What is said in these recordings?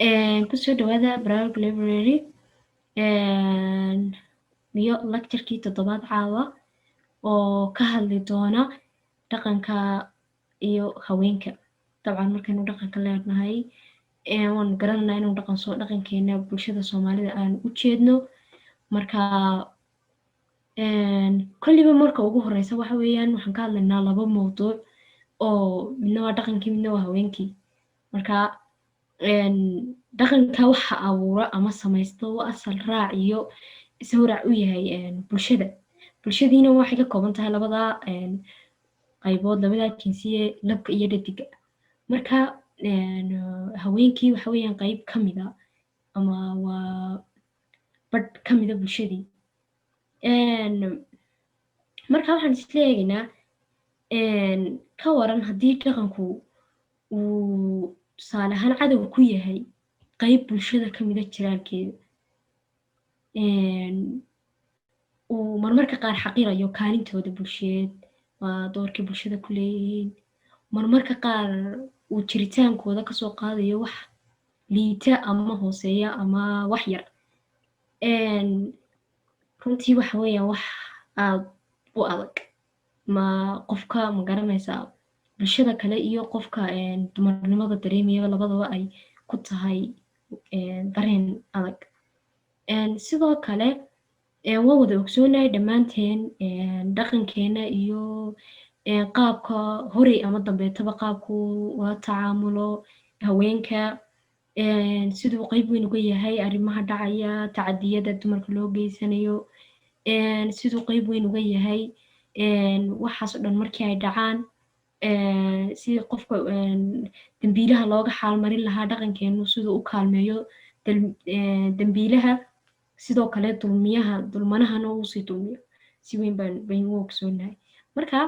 Kusoo dhawaada Baraarug Library iyo lecturekii toddobaad caawa oo ka hadli doona dhaqanka iyo haweenka. Dabcan, markaynu dhaqanka leenahay, waanu garanaynaa inuu dhaqan soo dhaqankeena bulshada Soomaalida aan u jeedno. Marka kolliba marka ugu horeysa waxa weeyaan waxaan ka hadlaynaa laba mawduuc oo midna waa dhaqankii, midna waa haweenkii. Marka dhaqanka waxa abuura ama samaysta oo asal raac iyo sawrac u yahay bulshada. Bulshadiina waxay ka kooban tahay labada qaybood, labada jinsiye, labka iyo dhadiga. Marka haweenkii waxa weeyaan qayb ka mida ama waa badh ka mida bulshadii. Marka waxaan isla eegaynaa, ka waran haddii dhaqanku uu tusaale ahaan cadow ku yahay qayb bulshada ka mida jiraalkeeda, uu marmarka qaar xaqirayo kaalintooda bulsheed, waa doorkii bulshada ku leeyihiin, marmarka qaar uu jiritaankooda kasoo qaadayo wax liita ama hooseeya ama wax yar? Runtii waxa weeyaan wax aad u adag. Ma qofka ma garanaysaa, bulshada kale iyo qofka dumarnimada dareemayaba labadaba ay ku tahay dareen adag. Sidoo kale waan wada ogsoonahay dhammaanteen dhaqankeena iyo qaabka horey ama dambeetaba qaabku ula tacaamulo haweenka, siduu qeyb weyn uga yahay arrimaha dhacaya, tacadiyada dumarka loo geysanayo, siduu qeyb weyn uga yahay waxaas oo dhan markii ay dhacaan, sidii qofka dambiilaha looga xaalmarin lahaa, dhaqankeenu siduu u kaalmeeyo dambiilaha, sidoo kale dulmiyaha dulmanahana uu sii dulmiyo, si weyn baan baynu u ogsoonahay. Marka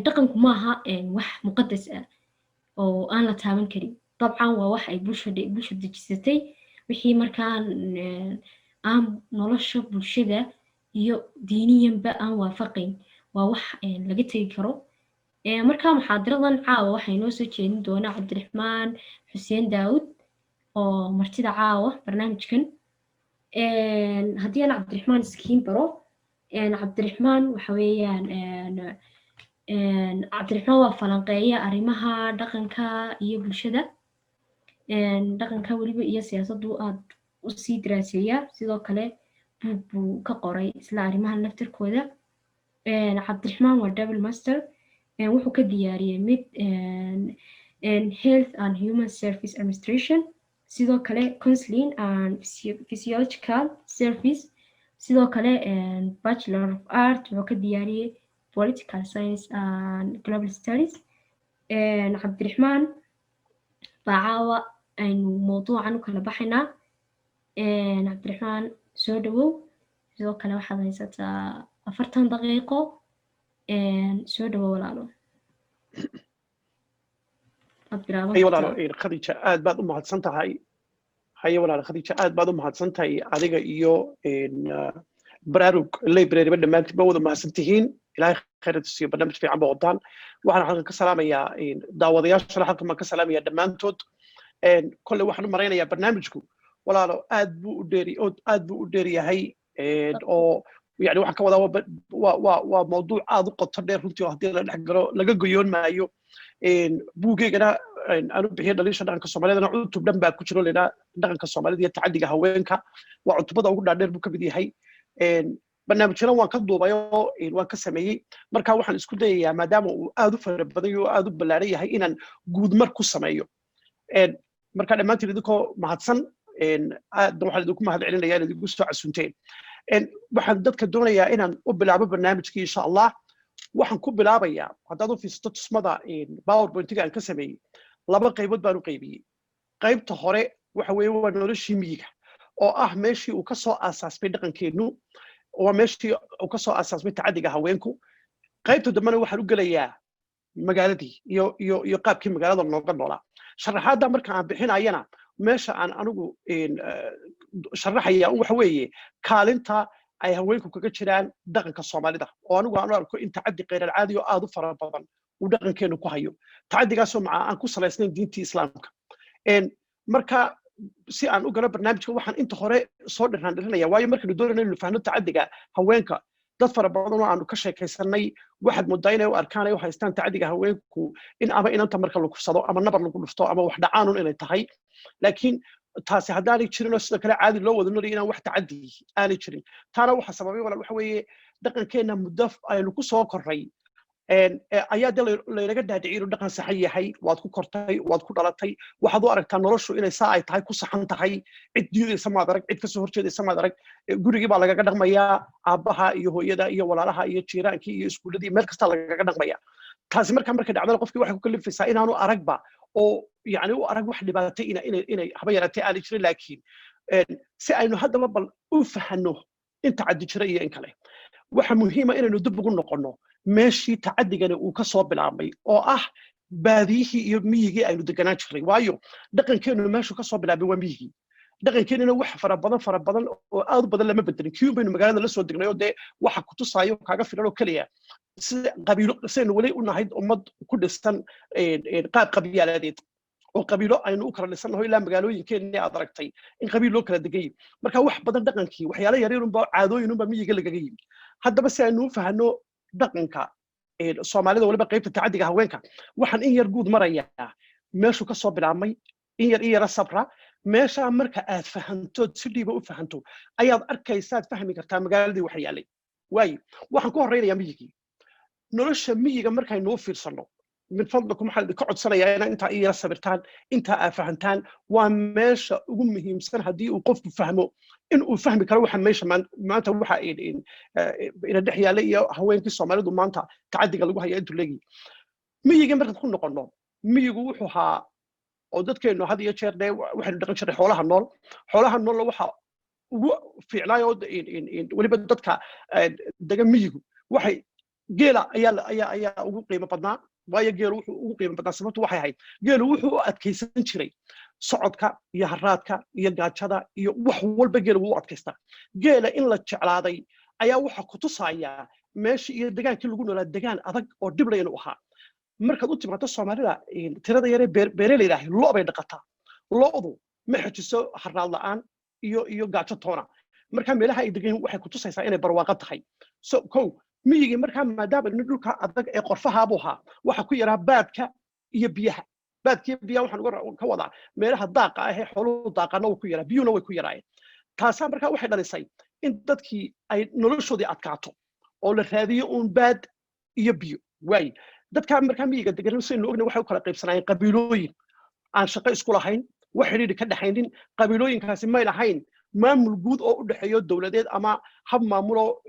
dhaqanku maaha wax muqadas ah oo aan la taaban karin. Dabcan waa wax ay bulsha dejisatay, wixii markaan aan nolosha bulshada iyo diiniyanba aan waafaqayn waa wax laga tegi karo. Marka muxaadaradan caawa waxaa inoo soo jeedin doona Cabdiraxmaan Xuseen Daawud oo martida caawa barnaamijkan. Haddii aan Cabdiraxmaan iskiin baro, Cabdiraxmaan waxa weeyaan, Cabdiraxmaan waa falanqeeya arrimaha dhaqanka iyo bulshada, dhaqanka weliba iyo siyaasaddu aad u sii daraaseeya. Sidoo kale buug buu ka qoray isla arrimahan laftirkooda. Cabdiraxmaan waa double master, wuxuu ka diyaariyey mid Health and Human Service Administration, sidoo kale Counseling and Physiological Service, sidoo kale Bachelor of Art wuxuu ka diyaariyey Political Science and Global Studies. Cabdiraxmaan baa caawa aynu mawduucan u kala baxaynaa. Cabdiraxmaan, soo dhawow. Sidoo kale waxaad haysataa 40 daqiiqo. Soo dhawow walaalo, waad bilaaban. Haye walaalo Khadiija, aad baad u mahadsan tahay. Haye walaalo Khadiija, aad baad u mahadsan tahay. Adiga iyo Baraarug Library ba dhammaantiin ba wada mahadsan tihiin. Ilaahay khayr siiyo, barnaamij fiican ba wadaan. Waxaan halkan ka salaamayaa daawadayaashana, halkan baan ka salaamayaa dhammaantood. Kolley waxaan u maraynayaa barnaamijku, walaalo, aad buu u dheeri, aad buu u dheer yahay, oo yani waxaan ka wadaa waa mawduuc aad u qoto dheer runtii, oo haddii la dhex galo laga goyoon maayo. Buuggeygana aan u bixiyo Dhaliisha Dhaqanka Soomaalidana cutub dhan baa ku jiro leynaa Dhaqanka Soomaalida iyo Tacadiga Haweenka. Waa cutubada ugu dhaadheer buu ka mid yahay. Barnaamijyana waan ka duubay oo waan ka sameeyey. Marka waxaan isku dayayaa, maadaama uu aad u fara badan yahay oo aad u ballaaran yahay, inaan guudmar ku sameeyo. Marka dhammaantiin idinkoo mahadsan, aadna waxaan idinku mahad celinaya inaad igu soo casunteen. Waxaan dadka doonayaa inaan u bilaabo barnaamijkii, insha Allah. Waxaan ku bilaabayaa, haddaad u fiirsato tusmada PowerPointiga aan ka sameeyey, laba qaybood baan u qaybiyey. Qaybta hore waxa weeye waa noloshii miyiga, oo ah meeshii uu ka soo aasaasmay dhaqankeennu, waa meeshii uu ka soo aasaasmay tacadiga haweenku. Qaybta dambena waxaan u gelayaa magaaladii iyo qaabkii magaalada looga noolaa. Sharaxaadda marka aan bixinayana, meesha aan anigu sharaxaya waxa weeye kaalinta ay haweenku kaga jiraan dhaqanka Soomaalida, oo anigu aan u arko in tacaddi kheyral caadi oo aad u fara badan uu dhaqankeenu ku hayo, tacaddigaasoo maca aan ku salaysnayn diintii Islaamka. Marka si aan u galo barnaamijka, waxaan inta hore soo dhiraan dhirinaya, waayo markaynu doonayno inaynu fahno tacaddiga haweenka, dad fara badan oo aanu ka sheekaysanay waxaad moodaa inay u arkaan, ay u haystaan tacaddiga haweenku in ama inanta marka la kufsado ama nabar lagu dhufto ama wax dhacaanun inay tahay. Laakiin taasi haddaanay jirin oo sidoo kale caadi loo wada nolaya, inaan wax tacaddi aanay jirin. Taana waxa sababay, walaal, waxa weeye dhaqankeenna muddo aynu ku soo korray ayaa dee laynaga dhaadhiciy inuu dhaqan saxan yahay. Waad ku kortay, waad ku dhalatay, waxaad u aragtaa noloshu inay saa ay tahay ku saxan tahay. Cid diidaysa maad arag, cid kasoo horjeedaysa maad arag. Gurigii baa lagaga dhaqmayaa, aabbaha iyo hooyada iyo walaalaha iyo jiiraankii iyo iskuuladii, meel kastaa lagaga dhaqmaya. Taasi markaa markay dhacdana, qofkii waxay ku kalifaysaa inaanu aragba oo yani u arag wax dhibaatay inay haba yaraatee aanay jirin. Laakiin si aynu haddaba bal u fahanno in tacaddi jira iyo in kale, waxa muhiima inaynu dib ugu noqonno meeshii tacaddigani uu ka soo bilaabmay, oo ah baadiyihii iyo miyigii aynu deganaan jirnay. Waayo dhaqankeennu meeshuu ka soo bilaabmay waa miyigii. Dhaqankeenina wax fara badan, fara badan oo aad u badan lama bedelin, kiyun baynu magaalada la soo degnay. Oo dee waxa kutusaayo kaaga filan oo keliya sida qabiilo sidaynu weli u nahayd ummad ku dhisan qaab qabyaaladeed oo qabiilo aynu u kala dhisannaho, ilaa magaalooyinkeenni aad aragtay in qabiil loo kala degay. Marka wax badan dhaqankii, waxyaalo yaryarunba, caadooyinunba miyiga lagaga yimi. Haddaba si aynu u fahanno dhaqanka Soomaalida, waliba qaybta tacaddiga haweenka, waxaan in yar guud marayaa meeshuu ka soo bilaabmay. In yar, in yara sabra. Meeshaa marka aad fahantood si dhiiba u fahanto, ayaad arkaysaad fahmi kartaa magaaladii waxa yaalay. Waayo waxaan ku horreynayaa miyigii. Nolosha miyiga markaynu u fiirsanno, min fadlikum, waxaan idinka codsanayaa inaa intaa i yara sabirtaan, intaa aad fahantaan. Waa meesha ugu muhiimsan. Haddii uu qofku fahmo, in uu fahmi karo waxa meesha maanta waxa ina dhex yaallay iyo haweenkii Soomaalidu maanta tacaddiga lagu haya intuu leegiyi. Miyiga markaad ku noqonno, miyigu wuxuu ahaa oo dadkeennu had iyo jeer dee waxaynu dhaqan jirnay xoolaha nool. Xoolaha noolna waxa ugu fiicnaay oo weliba dadka dega miyigu waxay geela ayaa ugu qiimo badnaa. Waayo geelu wuxuu ugu qiimo badnaa, sababtu waxay ahayd geelu wuxuu u adkaysan jiray socodka iyo haraadka iyo gaajada iyo wax walba. Geelu wuu u adkaystaa. Geela in la jeclaaday ayaa waxa ku tusayaa meeshii iyo degaankii lagu noolaa degaan adag oo dhibla inuu ahaa. Markaad u timaado Soomaalida tirada yaree beeraleyda ahi, lo' bay dhaqataa. Lo'du ma xejiso haraad la'aan iyo gaajo toona. Marka meelaha ay degan waxay ku tusaysaa inay barwaaqo tahay. So kow, miyigii markaa maadaama nin dhulka adag ee qorfahaabuu ahaa, waxa ku yaraa baadka iyo biyaha. Baadka iyo biyaha waxaan uga ka wadaa meelaha daaqa ah ee xooluhu daaqana wuu ku yaraa, biyuhuna way ku yaraayeen. Taasaa markaa waxay dhalisay in dadkii ay noloshoodii adkaato oo la raadiyo uun baad iyo biyo. Waaye dadkaa markaa miyiga degan, sidaynu ognahay, waxay u kala qaybsanaayeen qabiilooyin aan shaqo isku lahayn, wax xidhiidhi ka dhexaynin. Qabiilooyinkaasi may lahayn maamul guud oo u dhexeeyo dowladeed ama hab maamuloo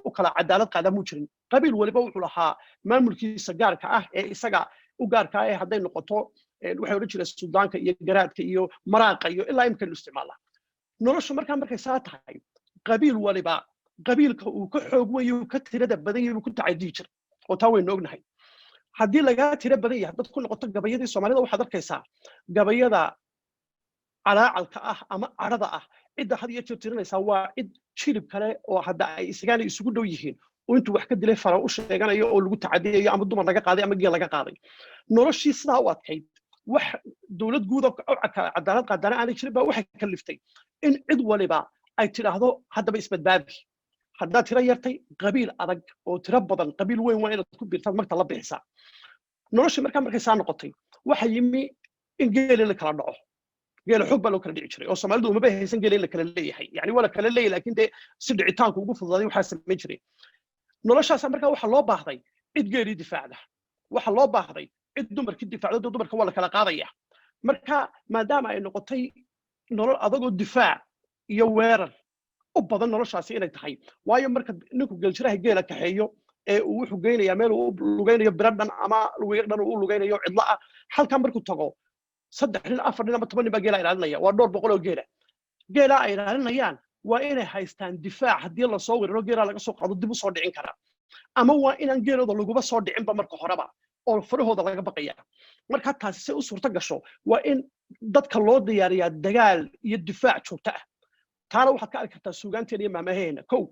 u kala cadaalad qaada muu jirin. Qabiil waliba wuxuu lahaa maamulkiisa gaarka ah ee isaga u gaarka ah, ee hadday noqoto waxay odhan jireen suldaanka iyo garaadka iyo maraaqa iyo ilaa imkaynu isticmaalnaa. Noloshu markaa markay saa tahay, qabiil waliba qabiilka uu ka xoog weyn uu ka tirada badan yahay uu ku tacadiyi jiray, oo taa waynu ognahay. Haddii lagaa tiro badan yahay, dad ku noqoto gabayadii Soomaalida, waxaad arkaysaa gabayada calaacalka ah ama cadhada ah, cidda had iyo jeer tirinaysaa waa cid jilib kale oo hadda ay isagaana isugu dhow yihiin, oo intuu wax ka dilay fara u sheeganayo oo lagu tacadiyayo ama dumar laga qaaday ama geel laga qaaday. Noloshii sidaa u adkayd, wax dowlad guud oo cadaalad qaadana aanay jirin, baa waxay kaliftay in cid waliba ay tidhaahdo: "Haddaba isbadbaadi." Haddaad tiro yartay, qabiil adag oo tiro badan, qabiil weyn waa inaad ku biirtaad magta la bixisaa. Noloshii markaa markay saa noqotay, waxa yimi in geeli la kala dhaco. Geela xoog baa loo kala dhici jiray, oo Soomaalidu umaba haysan geela in la kala leeyahay. Yani waa la kala leeyahay, laakiin dee si dhicitaanku ugu fududaaday waxaa samayn jiray. Noloshaasa markaa waxaa loo baahday cid geelii difaacda, waxaa loo baahday cid dumarkii difaacda. Dee dumarka waa la kala qaadaya. Marka maadaama ay noqotay nolol adagoo difaac iyo weerar u badan noloshaasi inay tahay, waayo marka ninku geeljiraha geela kaxeeyo ee uu wuxuu geynayaa meel uu lugaynayo biro dhan ama wiiq dhan uu u lugaynayo cidlo ah, halkaa markuu tago, 3 nin, 4 nin ama 10 nin baa geela ilaalinaya. Waa dhowr boqol oo geela. Geela ay ilaalinayaan waa inay haystaan difaac haddii lasoo weeraro geela laga soo qaado dib u soo dhicin kara, ama waa inaan geelooda laguba soo dhicinba marka horeba oo farahooda laga baqaya. Marka taasi si u suurto gasho, waa in dadka loo diyaariyaa dagaal iyo difaac joogto ah. Taana waxaad ka arki kartaa suugaanteena iyo maamaheena. Kow,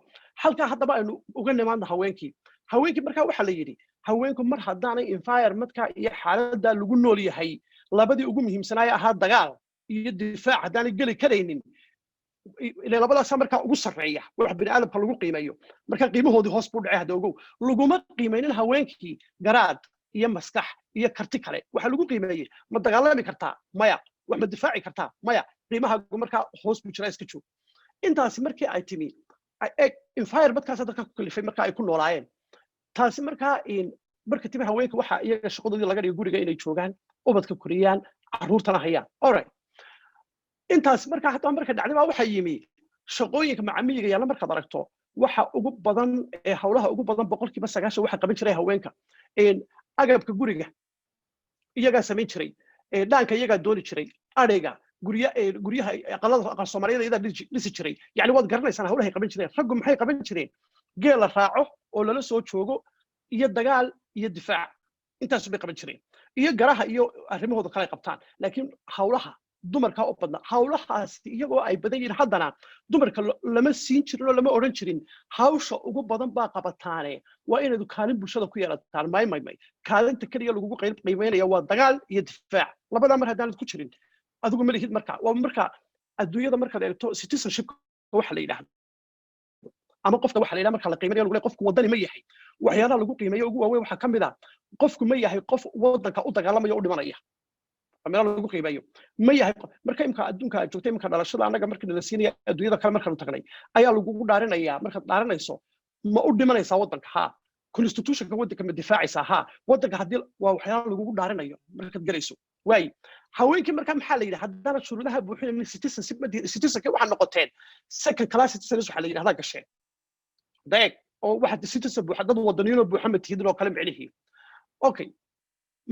halkaa haddaba aynu uga nimaadno haweenkii. Haweenkii markaa waxaa la yidhi, haweenku mar haddaanay environmentka iyo xaaladda lagu nool yahay labadii ugu muhiimsanaaya ahaa dagaal iyo difaac haddaanay geli karaynin, ila labadaasa markaa ugu sarreeya wax bini aadamka lagu qiimeeyo, marka qiimahoodii hoos buu dhacay. Hadda ogow, laguma qiimeynin haweenkii garaad iyo maskax iyo karti kale. Waxaa lagu qiimeeyey: ma dagaalami kartaa? Maya. Wax ma difaaci kartaa? Maya. Qiimahaagu markaa hoos buu jiraa, iska joog. Intaasi markii ay timi, environmentkaasa dadka ku kalifay marka ay ku noolaayeen. Taasi markaa marka timi, haweenka waxa iyaga shaqadoodii laga dhigay guriga inay joogaan, ubadka koriyaan, carruurtana hayaan. Alright, intaas markaa haddaba marka dhacday baa waxaa yimi shaqooyinka macamiyiga yaalla. Markaad aragto, waxa ugu badan ee hawlaha ugu badan, 90% waxa qaban jiray haweenka. Agabka guriga iyagaa samayn jiray, dhaanka iyagaa dooni jiray, adhiga, gurya, guryaha, aqalada, aqal Soomaaliyada iyadaa dhisi jiray. Yani waad garanaysaan hawlahay qaban jireen. Raggu maxay qaban jireen? Geel la raaco oo lala soo joogo iyo dagaal iyo difaac, intaas bay qaban jireen, iyo garaha iyo arrimahooda kale ay qabtaan. Laakiin hawlaha dumarka u badna. Hawlahaasi iyagoo ay badan yihiin, haddana dumarka lama siin jirin oo lama odhan jirin hawsha ugu badan baa qabataane, waa inaad kaalin bulshada ku yeelataan. May, may, may. Kaalinta keliya lagugu qiimeynaya waa dagaal iyo difaac. Labadaa mar haddaanad ku jirin, adigu ma lihid. Marka waa marka adduunyada markaad eegto citizenship waxa la yidhaahdo ama qofka waxa la yidhaha marka la qiimeeyo, lagu leeyahay qofku waddani ma yahay, waxyaalaha lagu qiimeeyo ugu waaweyn waxaa ka mid ah qofku ma yahay qof waddanka u dagaalamaya, u dhimanaya. Waa meelaha lagu qiimeeyo. Ma yahay marka imka adduunka aad joogtay, imka dhalashada annaga markii nala siinaya adduunyada kale markaanu tagnay ayaa lagugu dhaarinayaa. Markaad dhaaranayso, ma u dhimanaysaa waddanka? Haa. Constitutionka waddanka ma difaacaysaa? Haa. Waddanka haddii waa waxyaalaha lagugu dhaarinayo markaad gelayso. Waayi, haweenkii markaa maxaa la yidhi? Haddaanad shuruudaha buuxinaynin, citizenship ma citizenka waxaa noqoteen second class citizens waxaa la yidhahdaa gasheen deeg oo waxaad citizen buuxa, dad wadaniyiinoo buuxa ma tihidin oo kale micnihii. Okay,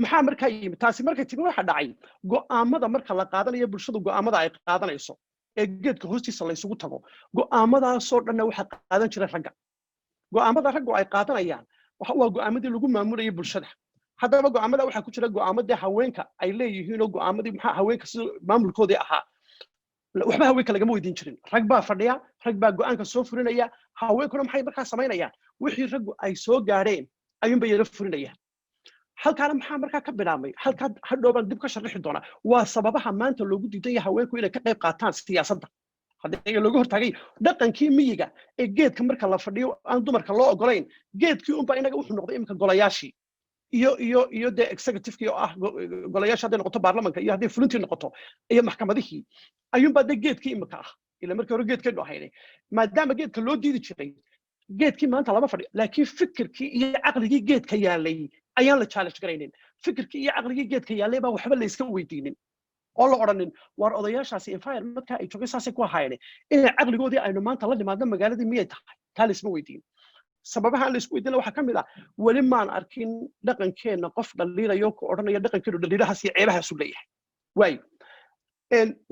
maxaa markaa yimid? Taasi markay timi, waxa dhacay go'aamada marka la qaadanayo, bulshadu go'aamada ay qaadanayso ee geedka hoostiisa la isugu tago, go'aamadaasoo dhanna waxaa qaadan jiray ragga. Go'aamada raggu ay qaadanayaan waa go'aamadii lagu maamulayay bulshada. Haddaba go'aamada waxaa ku jira go'aamadii haweenka ay leeyihiin oo go'aamadii maxaa haweenka sida maamulkoodii ahaa, waxba haweenka lagama weydiin jirin. Rag baa fadhiya, rag baa go'aanka soo furinaya. Haweenkuna maxay markaa samaynayaan? Wixii raggu ay soo gaadheen ayuunbay yara furinayaan. Halkaana maxaa markaa ka bilaabmay? Halkaa hadhow baan dib ka sharixi doonaa. Waa sababaha maanta loogu diidan yahay haweenku inay ka qayb qaataan siyaasadda, haddii looga hortaagay dhaqankii miyiga ee geedka marka la fadhiyo aan dumarka loo ogolayn. Geedkii unbaa inaga wuxuu noqday iminka golayaashii iyo dee executivekii oo ah golayaasha, hadday noqoto baarlamanka iyo hadday fulintii noqoto iyo maxkamadihii, ayuunbaa dee geedkii imika ah. Ila markii hore geedkaynu ahaynay, maadaama geedka loo diidi jiray, geedkii maanta lama fadhiyo, laakiin fikirkii iyo caqligii geedka yaalay ayaan la challenge garaynin. Fikirkii iyo caqligii geedka yaallay baa waxba la iska weydiinin oo la odhanin waar odayaashaasi environmentka ay joogay saasay ku ahaayeen, inay caqligoodii aynu maanta la nimaadno magaaladii miyay tahay? Taa laisma weydiin. Sababaha aan la isku weydiin waxaa ka mid ah weli maan arkin dhaqankeenna qof dhaliilayo ku odhanaya dhaqankeenu dhaliilahaas iyo ceebahaasu leeyahay. Waayo,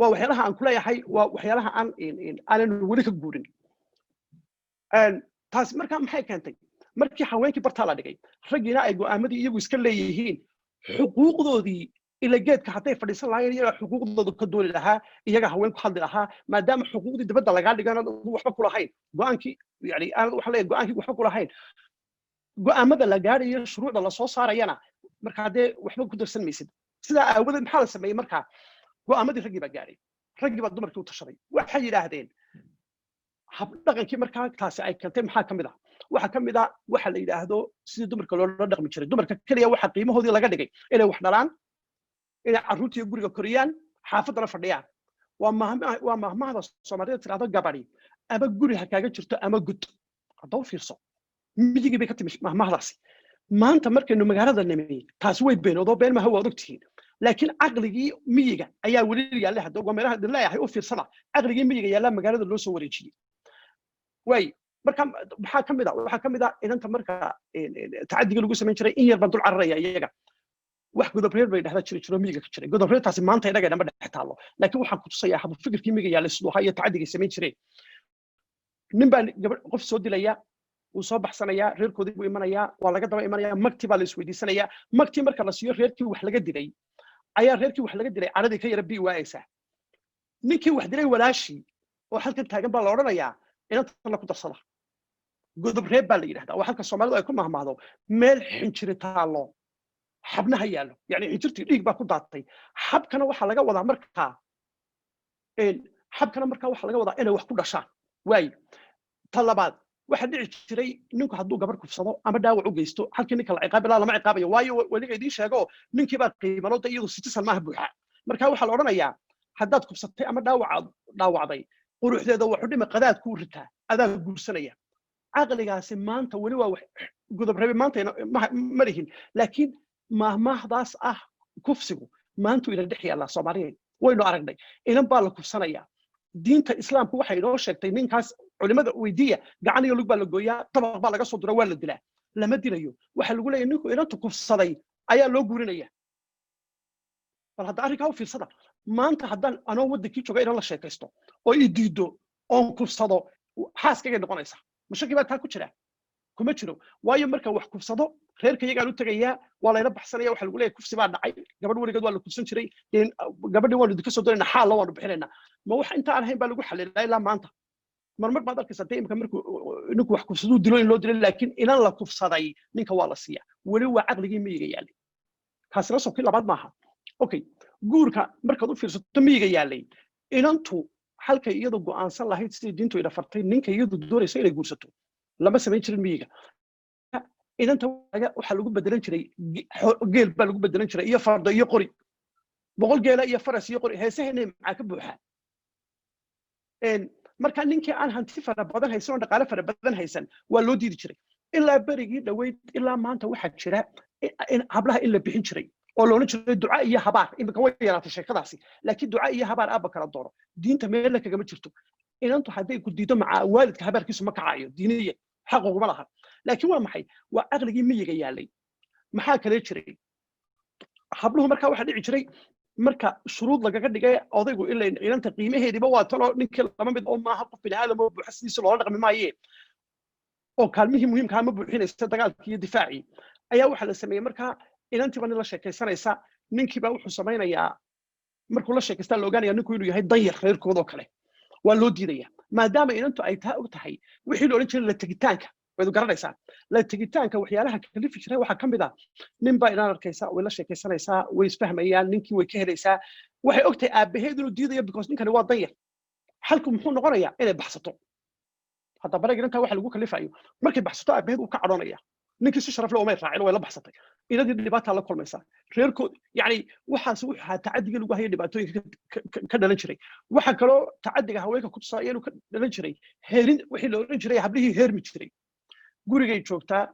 waa waxyaalaha aan kuleeyahay, waa waxyaalaha aan aanan weli ka guurin. Taasi markaa maxay keentay? Markii haweenkii bartaa la dhigay, raggiina ay go'aamadii iyagu iska leeyihiin, xuquuqdoodii ila geedka hadday fadhiisan lahaayeen iyagaa xuquuqdooda ka dooni lahaa, iyagaa haweenku hadli lahaa. Maadaama xuquuqdii dibadda lagaa dhigan waxba ku lahayn go'aankii, yani aanad waxa leeyahay go'aankii waxba ku lahayn, go'aamada la gaadhayo, shuruucda lasoo saarayana marka haddee waxba ku darsan maysid. Sidaa aawadeed maxaa la sameeyey? Markaa go'aamadii raggii baa gaadhay, raggii baa dumarkii u tashaday. Waxay yidhaahdeen habdhaqankii markaa taasi ay keentay maxaa ka mid ah? Waxaa ka mid ah waxa la yidhaahdo sidii dumarka loola dhaqmi jiray. Dumarka keliya waxa qiimahoodii laga dhigay inay wax dhalaan, inay carruurtiiyo guriga koriyaan, xaafaddana fadhiyaan. Waa mahmahda Soomaalida tirahdo gabadhi ama guri ha kaaga jirto ama gud. Hadda u fiirso, miyigii bay ka timi mahmahdaasi. Maanta markaynu magaalada nimi, taasi way beenoodoo been maha, waad ogtihiin, laakiin caqligii miyiga ayaa weli yaalla. Hadda waa meelaha idin leeyahay u fiirsada, caqligii miyiga yaallaa magaalada loo soo wareejiyey. Waay, marka maxaa ka mid ah? Waxaa ka mid ah inanta marka tacadiga lagu samayn jiray, in yar baan dul cararaya iyaga. Wax godobreer bay dhahdaa jiri jiro miyiga ka jiray. Godobreertaasi maanta inaga inama dhex taallo, laakiin waxaan ku tusayaa habu fikirkii miyiga yaallay siduu ahaa iyo tacadigay samayn jireen. Nin baa gabadh qof soo dilaya, wuu soo baxsanayaa, reerkoodii buu imanayaa, waa laga daba imanayaa, magtii baa la isweydiisanayaa. Magtii marka la siiyo reerkii wax laga dilay, ayaa reerkii wax laga dilay cadhadii ka yara bi waayeysaa. Ninkii wax dilay walaashii oo halkan taagan baa la odhanayaa inanta la ku darsada. Godob reeb baa la yidhahdaa. Waa halka Soomaalidu ay ku mahmaahdo meel xinjiri taallo xabnaha yaallo. Yani xinjirtii dhiig baa ku daatay, xabkana waxaa laga wadaa markaa Xabkana markaa waxaa laga wadaa inay wax ku dhashaan. Waayo, ta labaad, waxaa dhici jiray ninku hadduu gabar kufsado ama dhaawac u geysto, halkii ninka la ciqaabi lahaa lama ciqaabayo. Waayo, weliga idiin sheego, ninkii baa qiimalo de, iyadu citizen maaha buuxa. Marka waxaa la odhanayaa, haddaad kufsatay ama dhaawacaad dhaawacday, quruxdeeda waxu dhimi, qadaad kuu ritaa, adaa guursanaya. Caqligaasi maanta weli waa wax godob rabe maanta ma lihin, laakiin maahmaahdaas ah kufsigu maantu ina dhex yaallaa. Soomaaliyeed, waynu aragnay, inan baa la kufsanaya. Diinta Islaamku waxay inoo sheegtay ninkaas, culimada weydiiya, gacan iyo lug baa la gooyaa, dabaq baa laga soo dura, waa la dilaa. Lama dilayo. Waxaa lagu leeyahay ninku inanta kufsaday ayaa loo guurinaya. Bal hadda arrinkaa u fiirsada. Maanta haddaan anoo waddankii jooga inan la sheekaysto oo i diido oon kufsado, xaaskaygay noqonaysaa. Mashaki baa taa ku jira? Kuma jiro. Waayo, marka wax kufsado, reerka iyagaan u tegayaa, waa layla baxsanaya. Waxa lagu leeyahay, kufsi baa dhacay, gabadh weligeed waa la kufsan jiray, gabadhii waanu idinka soo doonayna, xaalla waanu bixinaynaa. Ma wax inta aan ahayn baa lagu xalilaa ilaa maanta? Marmar baad arkaysaa dee imika markuu ninku wax kufsaduu dilo in loo dilay, laakiin inan la kufsaday ninka waa la siiya. Weli waa caqligii miyiga yaalay. Kaasina soo kii labaad maaha? Okay, guurka markaad u fiirsato miyiga yaalay, inantu halkay iyadu go'aansan lahayd sidii diintu ina fartay ninka iyadu doonaysa inay guursato, lama samayn jirin miyiga. Inanta waxaa lagu bedelan jiray geel baa lagu bedelan jiray, iyo fardo iyo qori, 100 geela iyo faras iyo qori. Heesaheena maxaa ka buuxa? Marka ninkii aan hanti fara badan haysan oo dhaqaale fara badan haysan waa loo diidi jiray. Ilaa berigii dhoweyd ilaa maanta waxaa jira in hablaha in la bixin jiray oo la odhan jiray duca iyo habaar. Imika way yaraatay sheekadaasi, laakiin duca iyo habaar aabba kala dooro, diinta meella kagama jirto. Inantu hadday ku diido, maca waalidka habaarkiisu ma kacayo, diiniya xaq uguma laha. Laakiin waa maxay? Waa caqligii miyiga yaalay. Maxaa kale jiray? Habluhu markaa waxaa dhici jiray marka shuruud lagaga dhigay odaygu, ila inanta qiimaheediiba waa tanoo ninkii lama mid oo maaha, qof bini aadam oo buuxa sidiisa loola dhaqmi maaye, oo kaalmihii muhiimkaa ma buuxinaysa, dagaalkii iyo difaacii ayaa waxaa la sameeyey. Markaa inantiiba nin la sheekaysanaysa, ninkiiba wuxuu samaynayaa, markuu la sheekaystaa la ogaanaya ninku inuu yahay danyar reerkoodoo kale, waa loo diidaya. Maadaama inantu ay taa og tahay, wixii la odhan jiray la tegitaanka waad garanaysaa. La tegitaanka waxyaalaha kalifi jiray waxaa ka mid ah, nin baa inaan arkaysa, way la sheekaysanaysaa, way isfahmayaan, ninkii way ka helaysaa. Waxay og tahay aabbaheed inuu diidayo because ninkani waa danyar. Xalku muxuu noqonayaa? Inay baxsato. Hadda barag inantaa waxa lagu kalifayo, markay baxsato aabbaheed uu ka cadhoonaya, ninkii si sharaf leh umay raacin, way la baxsatay, inadii dhibaataa la kulmaysaa reerkood. Yacni waxaas wuxuu ahaa tacadiga lagu haya, dhibaatooyinka ka dhalan jiray. Waxa kaloo tacadiga haweenka ku tusaaya inuu ka dhalan jiray heerin, wixii la odhan jiray hablihii heermi jiray. Gurigay joogtaa,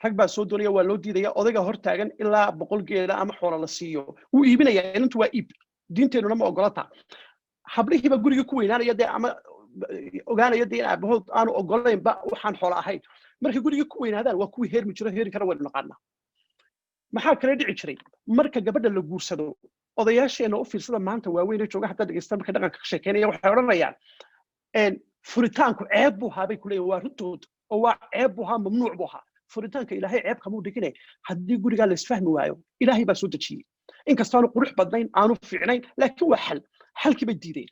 rag baa soo doonaya, waa loo diidaya. Odayga hor taagan ilaa 100 geela ama xoola la siiyo, wuu iibinaya inantu, waa iib, diinteennuna ma ogolata. Hablihiiba guriga ku weynaanaya dee, ama ogaanaya dee in aabahood aanu ogolaynba waxaan xoola ahayn. Markay guriga ku weynaadaan, waa kuwii heermi jiro. Heeri kara waynu naqaanaa. Maxaa kale dhici jiray? Marka gabadha la guursado, odayaasheena u fiirsada maanta waaweyn ee jooga, haddaad dhegeysta markay dhaqanka ka sheekeynaya, waxay odhanayaan furitaanku ceeb buu ahaa, bay ku leeyihin. Waa runtood oo waa ceeb buu ahaa, mamnuuc buu ahaa furitaanka. Ilaahay ceeb kamuu dhigine, haddii gurigaa la isfahmi waayo, Ilaahay baa soo dejiyey. Inkastaanu qurux badnayn, aanu fiicnayn, laakiin waa xal. Xalkii bay diideen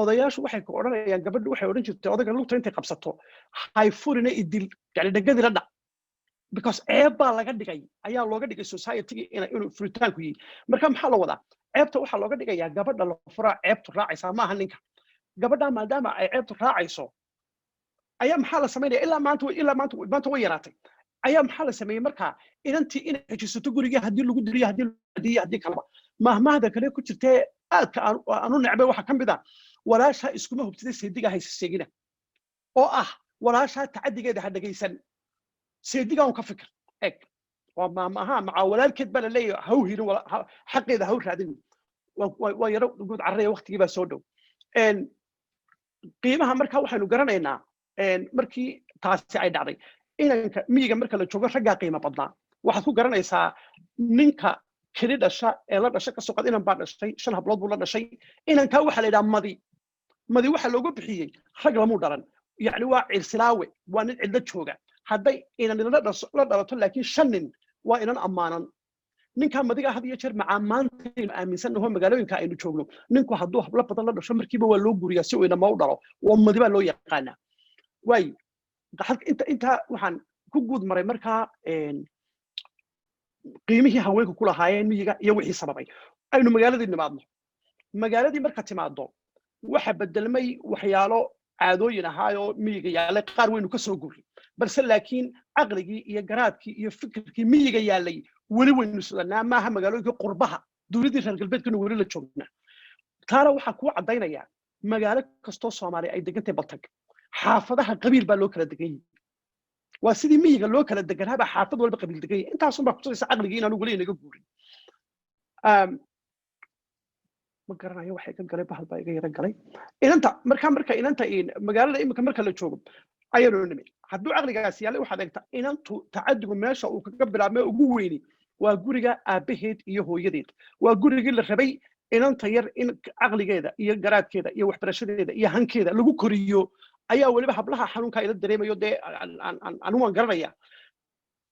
odayaashu. Waxay ku odhanayaan, gabadhu waxay odhan jirtay odayga lugta intay qabsato, "Hay furina, idil, yani dhegadila dhac," because ceeb baa laga dhigay, ayaa looga dhigay society inuu furitaanku yihi. Marka maxaa la wadaa? Ceebta waxaa looga dhigayaa gabadha la furaa ceebtu raacaysaa, maaha ninka. Gabadha maadaama ay ceebtu raacayso, ayaa maxaa la samaynaya? Ilaa maanta, ilaa maanta, maanta way yaraatay. Ayaa maxaa la sameeyey markaa? Inantii inay xejisato gurigii, haddii lagu diliyo, haddii haddii haddii kaleba. Mahmahda kale ku jirtee aadka aan u necbay waxaa ka mid ah, "Walaashaa iskuma hubtida, seediga haysa seegina," oo ah walaashaa tacadigeeda ha dhegaysan, seediga un ka fikir. Eg, waa maamaha macaa walaalkeed baa la leeyahay, haw hirin xaqeeda, haw raadin. Waa yaro guud carraya, waqtigii baa soo dhow. Qiimaha marka waxaynu garanaynaa markii taasi ay dhacday, inanka miyiga marka la joogo raggaa qiimo badnaa. Waxaad ku garanaysaa ninka keli dhasha ee la dhasha, kasoo qad inan baa dhashay, shan hablood buu la dhashay. Inankaa waxaa la yidhaha madi. Madi waxaa loogu bixiyey rag lamuu dhalan, yacni waa cirsilaawe, waa nin cidlo jooga. Hadday inan la dhalato laakiin shan nin, waa inan ammaanan. Ninkaa madiga had iyo jeer macaa maantaynu aaminsannaho magaalooyinka aynu joogno, ninku hadduu hablo badan la dhasho, markiiba waa loo guriyaa si uu inama u dhalo, oo madi baa loo yaqaanaa. Waayo, intaa waxaan ku guud maray markaa qiimihii haweenku ku lahaayeen miyiga iyo wixii sababay. Aynu magaaladii nimaadno. Magaaladii marka timaado Waxa bedelmay waxyaalo caadooyin ahaayoo miyiga yaallay, qaar waynu ka soo guuray, balse laakiin caqligii iyo garaadkii iyo fikirkii miyiga yaallay weli waynu sudanaa. Maaha magaalooyinka qurbaha, dowladdii reer galbeedkana weli la joognaa. Taana waxaa kuu caddaynaya magaalo kastoo Soomaaliya ay degantay baltag, xaafadaha qabiil baa loo kala degan yahay. Waa sidii miyiga loo kala deganaabaa xaafad walba qabiil degan yahay. Intaasun baa kutusaysa caqligii inaanu weli inaga guurin. Ma garanayo waxay ka galay, bahal baa iga yara galay. Inanta marka marka inanta magaalada imika marka la joogo ayaanu nimi, hadduu caqligaas yaallay, waxaad eegtaa inantu tacadigu meesha uu kaga bilaabmay ugu weyni waa guriga aabbaheed iyo hooyadeed. Waa gurigii la rabay inanta yar in caqligeeda iyo garaadkeeda iyo waxbarashadeeda iyo hankeeda lagu koriyo. Ayaa weliba hablaha xanuunkaa ila dareemayo. Dee anu waan garanaya,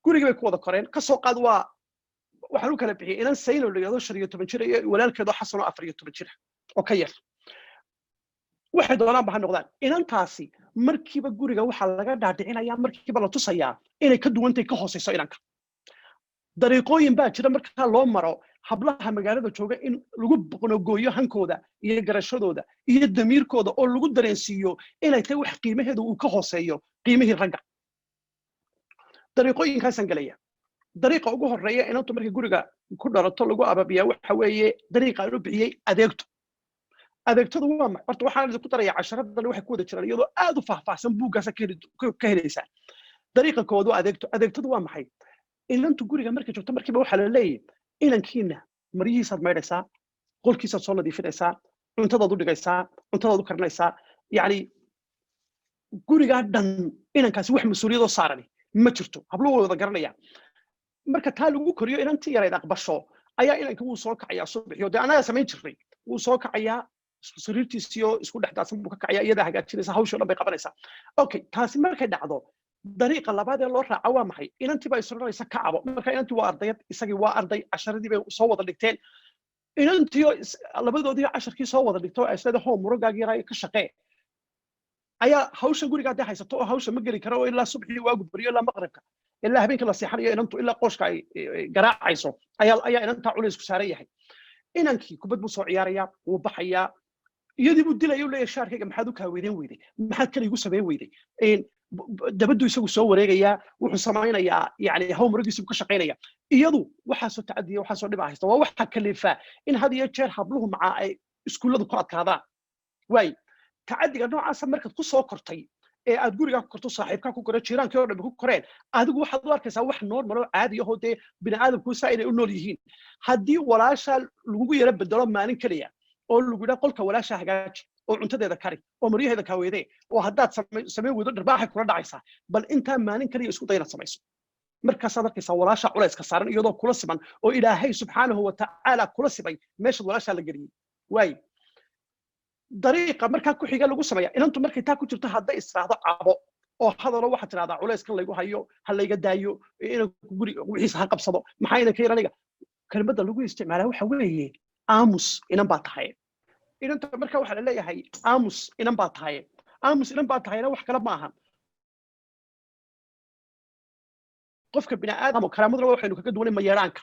gurigii bay ku wada koreen. Kasoo qaad waa waxaan u kala bixiyey inan Sayno la yidhahdo, 15 jir, iyo walaalkeedoo Xasanoo 14 jira oo ka yar. Waxay doonaan ba ha noqdaan. Inantaasi markiiba guriga waxaa laga dhaadhicinaya, markiiba la tusayaa inay ka duwantay, ka hooseyso inanka. Dariiqooyin baa jira markaa loo maro hablaha magaalada jooga in lagu boqnogooyo hankooda iyo garashadooda iyo damiirkooda, oo lagu dareensiiyo inay tahay wax qiimaheedu uu ka hooseeyo qiimihii ragga. Dariiqooyinkaasaan gelaya. Dariiqa ugu horeeya inantu markay guriga ku dhalato lagu ababiyaa waxa weeye dariiqa aan u bixiyey adeegto. Adeegtadu waa ma horta waxaan idinku daraya, casharadan waxay ku wada jiraan iyadoo aad u faahfaahsan buuggaasa ka helaysaa. Dariiqa koowaad waa adeegto. Adeegtadu waa maxay? Inantu guriga markay joogto markiiba waxaa la leeyahay inankiina maryihiisaad maydhaysaa, qolkiisaad soo nadiifinaysaa, cuntadaad u dhigaysaa, cuntadaad u karinaysaa. Yacni gurigaa dhan inankaasi wax mas-uuliyadoo saarani ma jirto. Habluhu way wada garanayaan. Marka taa lagu koriyo, inantii yarayd aqbasho, ayaa inanka wuu soo kacayaa subaxiyo. Dee annagaa samayn jirnay. Wuu soo kacayaa, sariirtiisiyo isku dhex daadsan buu ka kacayaa, iyadaa hagaajinaysa, hawshii o dhan bay qabanaysaa. Okay, taasi markay dhacdo, dariiqa labaad ee loo raaca waa maxay? Inantii baa isodhanaysa ka cabo. Marka inantii waa ardayad, isagii waa arday, casharadii bay soo wada dhigteen. Inantiyo labadoodii casharkii soo wada dhigto, ay isleedahay hoo murogaagii yaraa ka shaqee, ayaa hawsha gurigaa dee haysato oo hawsha ma geli karo, oo ilaa subaxii waagu baryo, ilaa maqribka, ilaa habeenkii la seexanayo, inantu ilaa qooshka ay garaacayso ayaa inantaa culays ku saaran yahay. Inankii kubad buu soo ciyaarayaa, wuu baxayaa, iyadii buu dilaya, u leeyahay shaarkayga maxaad u kaaweydeen weyday? Maxaad kale igu samayn weyday? Dabaddu isagu soo wareegayaa, wuxuu samaynayaa, yani haw muragiisu ka shaqaynaya. Iyadu waxaasoo tacadiya, waxaasoo dhiba haysta. Waa waxa kalifaa in had iyo jeer habluhu macaa ay iskuulladu ku adkaadaan. Waay tacadiga noocaasa markaad ku soo kortay ee aad gurigaa ku korto, saaxiibkaa ku koro, jiiraankii oo dhan ku koreen, adigu waxaad u arkaysaa wax normal oo caadi ahoo dee bini aadamku saa inay u nool yihiin. Haddii walaashaa lagugu yaro bedelo maalin keliya oo lagu yidhaha qolka walaashaa hagaaji, oo cuntadeeda kari, oo maryaheeda kaaweedee, oo haddaad samayn weydo dharbaaxay kula dhacaysaa, bal intaa maalin kaliya isku day inaad samayso. Markaasaad arkaysaa walaasha culayska saaran iyadoo kula siman oo Ilaahay subxaanahu wa tacaala kula simay meeshaad walaashaa la geliyey. Waayo, dariiqa markaa ku xiga lagu sameeya inantu markay taa ku jirto, hadday israahdo cabo oo hadalo, waxaad tidhahdaa culayskan laygu hayo ha layga daayo, inanku guri wixiisa ha qabsado, maxaa inanka yar aniga, kelmadda lagu isticmaalaa waxa weeye aamus inan baa tahay. Inanta marka waxaa la leeyahay aamus inan baa tahay. Aamus inan baa tahayna wax kale ma aha. Qofka bini'aadam karaamaduna waxaynu kaga duwanay mayeeraanka.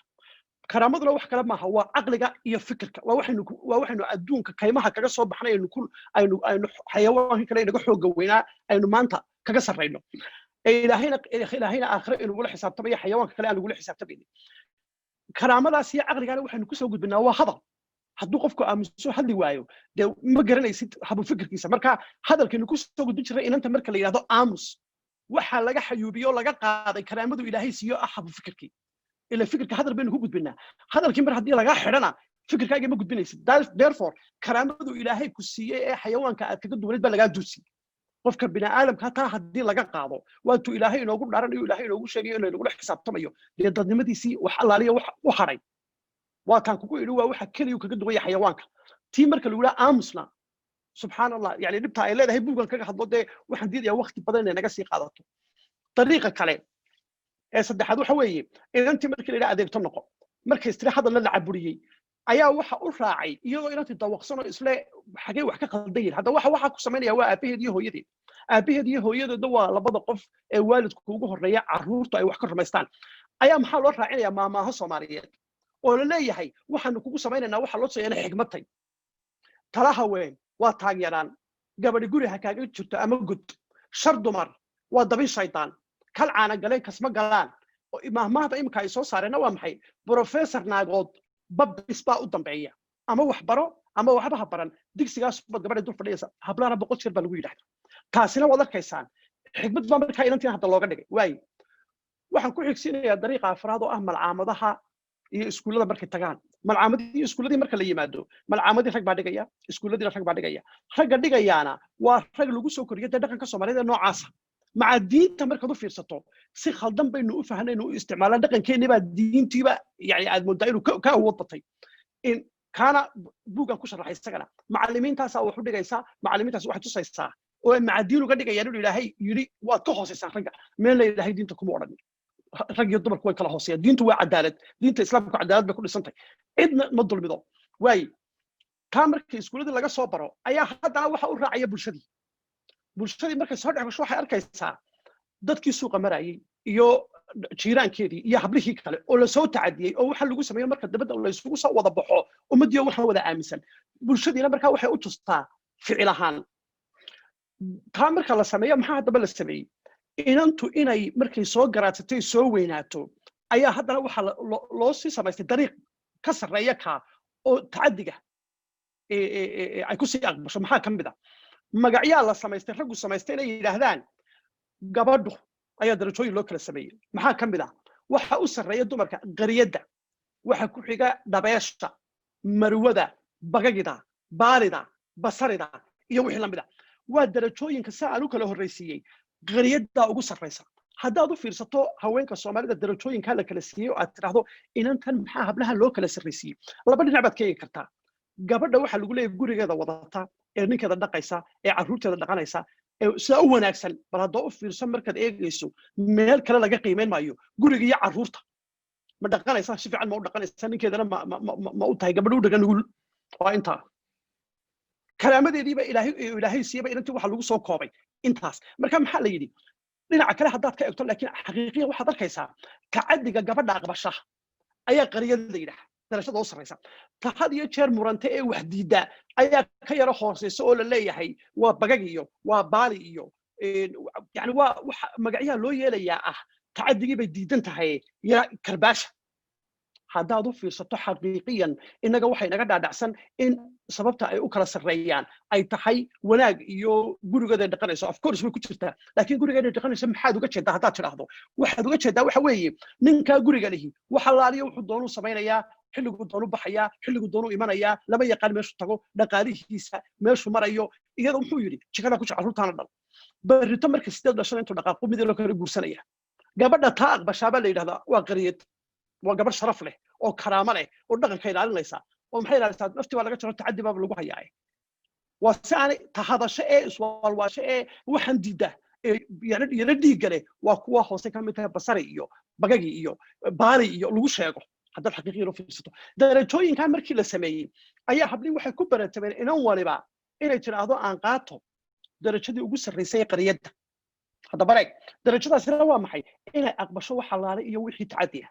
Karaamaduna wax kale maaha, waa caqliga iyo fikirka. Waa waxaynu adduunka kaymaha kaga soo baxnay, aynu ku aynu aynu xayawaanka kale inaga xooga weynaa aynu maanta kaga sarrayno, ee Ilaahayna aakhire inugula xisaabtamaya, xayawaanka kale aan lagula xisaabtamaynin. Karaamadaas iyo caqligaana waxaynu kusoo gudbinaa waa hadal. Hadduu qofku aamuso, hadli waayo, dee ma garanaysid habu fikirkiisa. Marka hadalkaynu kusoo gudbin jirnay, inanta marka la yidhahdo aamus, waxaa laga xayuubiyo, laga qaaday karaamadu Ilaahay siiyo ah habu fikirkii. Ila fikirka hadal baynu ku gudbinaa. Hadalkii mar haddii lagaa xidhana, fikirkaaga ma gudbinaysid. Therefore karaamadu Ilaahay ku siiyey ee xayawaanka aad kaga duwanayd baa lagaa duusiyey. Qofka bini'aadamka taa haddii laga qaado, waatuu Ilaahay inoogu dhaaranayo, Ilaahay inoogu sheegayo inuu inagula xisaabtamayo. Dee dadnimadiisii wax allaaliya wax u hadhay waa taan kugu idhi, waa waxa keliyu kaga duwan yahay xayawaanka. Tii marka lagu yidhaha aamusna, subxaan Allah, yani dhibta ay leedahay buuggan kaga hadlo. Dee waxaan diidayaa waqti badan inay naga sii qaadato. Dariiqa kale ee saddexaad waxa weeye inantii markii la yidhaha adeegto noqo, markay istiri hadalna la caburiyey, ayaa waxa u raacay iyadoo inantii dawaqsan oo isle xagee wax ka qaldan yihin. Hadda waxa ku samaynaya waa aabaheed iyo hooyadeed. Aabaheed iyo hooyadeedna waa labada qof ee waalidku ugu horreeya carruurtu ay wax ka rumaystaan. Ayaa maxaa loo raacinayaa? Maamaaho Soomaaliyeed oo la leeyahay waxaanu kugu samaynaynaa, waxa loo tusaya inay xigmad tay tala haween. Waa taageeraan gabadhi guri ha kaaga jirto ama gud. Shar dumar waa dabin shaydaan, kal caana galeen kasma galaan. Mahmaahda imika ay soo saareenna waa maxay? Professor naagood babis baa u dambeeya. Ama wax baro ama waxba ha baran, digsigaas baad gabadha dul fadhiyaysa. Hablahana 100 jeer baa lagu yidhahda. Taasina waad arkaysaan, xikmad baa markaa inantiin hadda looga dhigay. Waaye, waxaan ku xigsiinayaa dariiqa afraad oo ah malcaamadaha iyo iskuullada. Markay tagaan malcaamadii iyo iskuulladii, marka la yimaado malcaamadii, rag baa dhigaya, iskuulladiina rag baa dhigaya. Ragga dhigayaana waa rag lagu soo koriyay dee dhaqanka Soomaalida ee noocaasa. Maca diinta markaad u fiirsato, si khaldan baynu u fahnaynu u isticmaalaan dhaqankeennii baa diintiiba yani aad mooddaa inuu ka awood batay. In kaana buuggan ku sharaxay isagana. Macallimiintaasaa wax u dhigaysaa, macallimiintaas waxay tusaysaa oo ay maca diin uga dhigayaan inuu Ilaahay yidhi waad ka hoosaysaan ragga. Meel la Ilaahay diinta kuma odhan rag iyo dumarku way kala hooseeyaan. Diintu waa cadaalad, diinta Islaamku cadaalad bay ku dhisantahay, cidna ma dulmido. Waaye, taa markii iskuuladii laga soo baro ayaa haddana waxa u raacaya bulshadii. Bulshadii markay soo dhex gasho, waxay arkaysaa dadkii suuqa marayay iyo jiiraankeedii iyo hablihii kale oo lasoo tacadiyey oo waxa lagu sameeyo. Marka dabadda la isugu soo wada baxo, ummaddiyo waxaan wada aaminsan, bulshadiina markaa waxay u tustaa ficil ahaan. Taa marka la sameeyo, maxaa haddaba la sameeyey? Inantu inay markay soo garaadsatay, soo weynaato, ayaa haddana waxaa loo sii samaystay dariiq ka sarreeya kaa oo tacaddiga ay ku sii aqbasho. Maxaa ka mid a magacyaa la samaystay, raggu samaystay inay yidhaahdaan gabadhu ayaa darajooyin loo kala sameeyey? Maxaa ka mid ah? Waxa u sarreeya dumarka qariyadda, waxa ku xiga dhabeesha, marwada, bagagida, baalida, basarida iyo wixii lamid a. Waa darajooyinka si aan u kala horraysiiyey. Qariyaddaa ugu sarraysa. Haddaad u fiirsato haweenka Soomaalida, darajooyinkaa la kala siiyey oo aad tidhaahdo inantan maxaa hablaha loo kala sarraysiiyey, laba dhinac baad ka eegi kartaa. Gabadha waxaa lagu leeyahay gurigeeda wadata, ee ninkeeda dhaqaysa, ee carruurteeda dhaqanaysa, ee sidaa u wanaagsan. Bal haddoo u fiirso, markaad eegayso meel kale laga qiimeyn maayo. Guriga iyo carruurta ma dhaqanaysa? Si fiican ma u dhaqanaysa? Ninkeedana ma u tahay gabadha u dhagan nugul? Waa intaa karaamadeediiba Ilaahay siiyaba inantii waxa lagu soo koobay intaas. Marka maxaa la yidhi? Dhinaca kale haddaad ka eegto laakiin, xaqiiqiyan waxaad arkaysaa tacaddiga gabadha aqbasha ayaa qariyada la yidhaha, darashada u sarraysa. Ta had iyo jeer muranta ee wax diidda ayaa ka yaro hooseysa oo la leeyahay waa bagag iyo waa baali iyo yani waa waxa magacyaha loo yeelayaa ah tacaddigii bay diidan tahay ya karbaasha. Haddaad u fiirsato xaqiiqiyan, innaga waxay naga dhaadhacsan in sababta ay u kala sarreeyaan ay tahay wanaag iyo gurigeeda ay dhaqanayso. Of course way ku jirtaa, laakiin gurigeeda ay dhaqanayso maxaad uga jeedaa? Haddaad tidhaahdo waxaad uga jeedaa waxa weeye ninkaa guriga lihi wax allaaliyo wuxuu doonuu samaynayaa, xilliguu doonu baxayaa, xilliguu doonu imanayaa, lama yaqaan meeshuu tago, dhaqaalihiisa meeshuu marayo. Iyada muxuu yidhi? Jikada ku jir, carruurtaana dhal. Berrito marka 8 dhashana intuu dhaqaaqo mid loo kala guursanaya. Gabadha taa aqbashaabaa la yidhahdaa waa qariyad, waa gabadh sharaf leh oo karaamo leh oo dhaqanka ilaalinaysa. Oo maxay ilaalisaa? Naftii baa laga jaro, tacaddi baaba lagu hayaa. Waa si aanay tahadasho ee iswaalwaasho ee waxaan diidda ee yaro dhiigga leh waa kuwa hoose ka mid tahay basari iyo bagagi iyo baali iyo lagu sheego. Haddaad xaqiiqiyan u fiirsato, darajooyinkaa markii la sameeyey ayaa hablii waxay ku baratameen inan waliba inay tidhaahdo aan qaato darajadii ugu sarraysay ee qariyadda. Haddaba eeg, darajadaasina waa maxay? Inay aqbasho wax allaale iyo wixii tacaddi ah.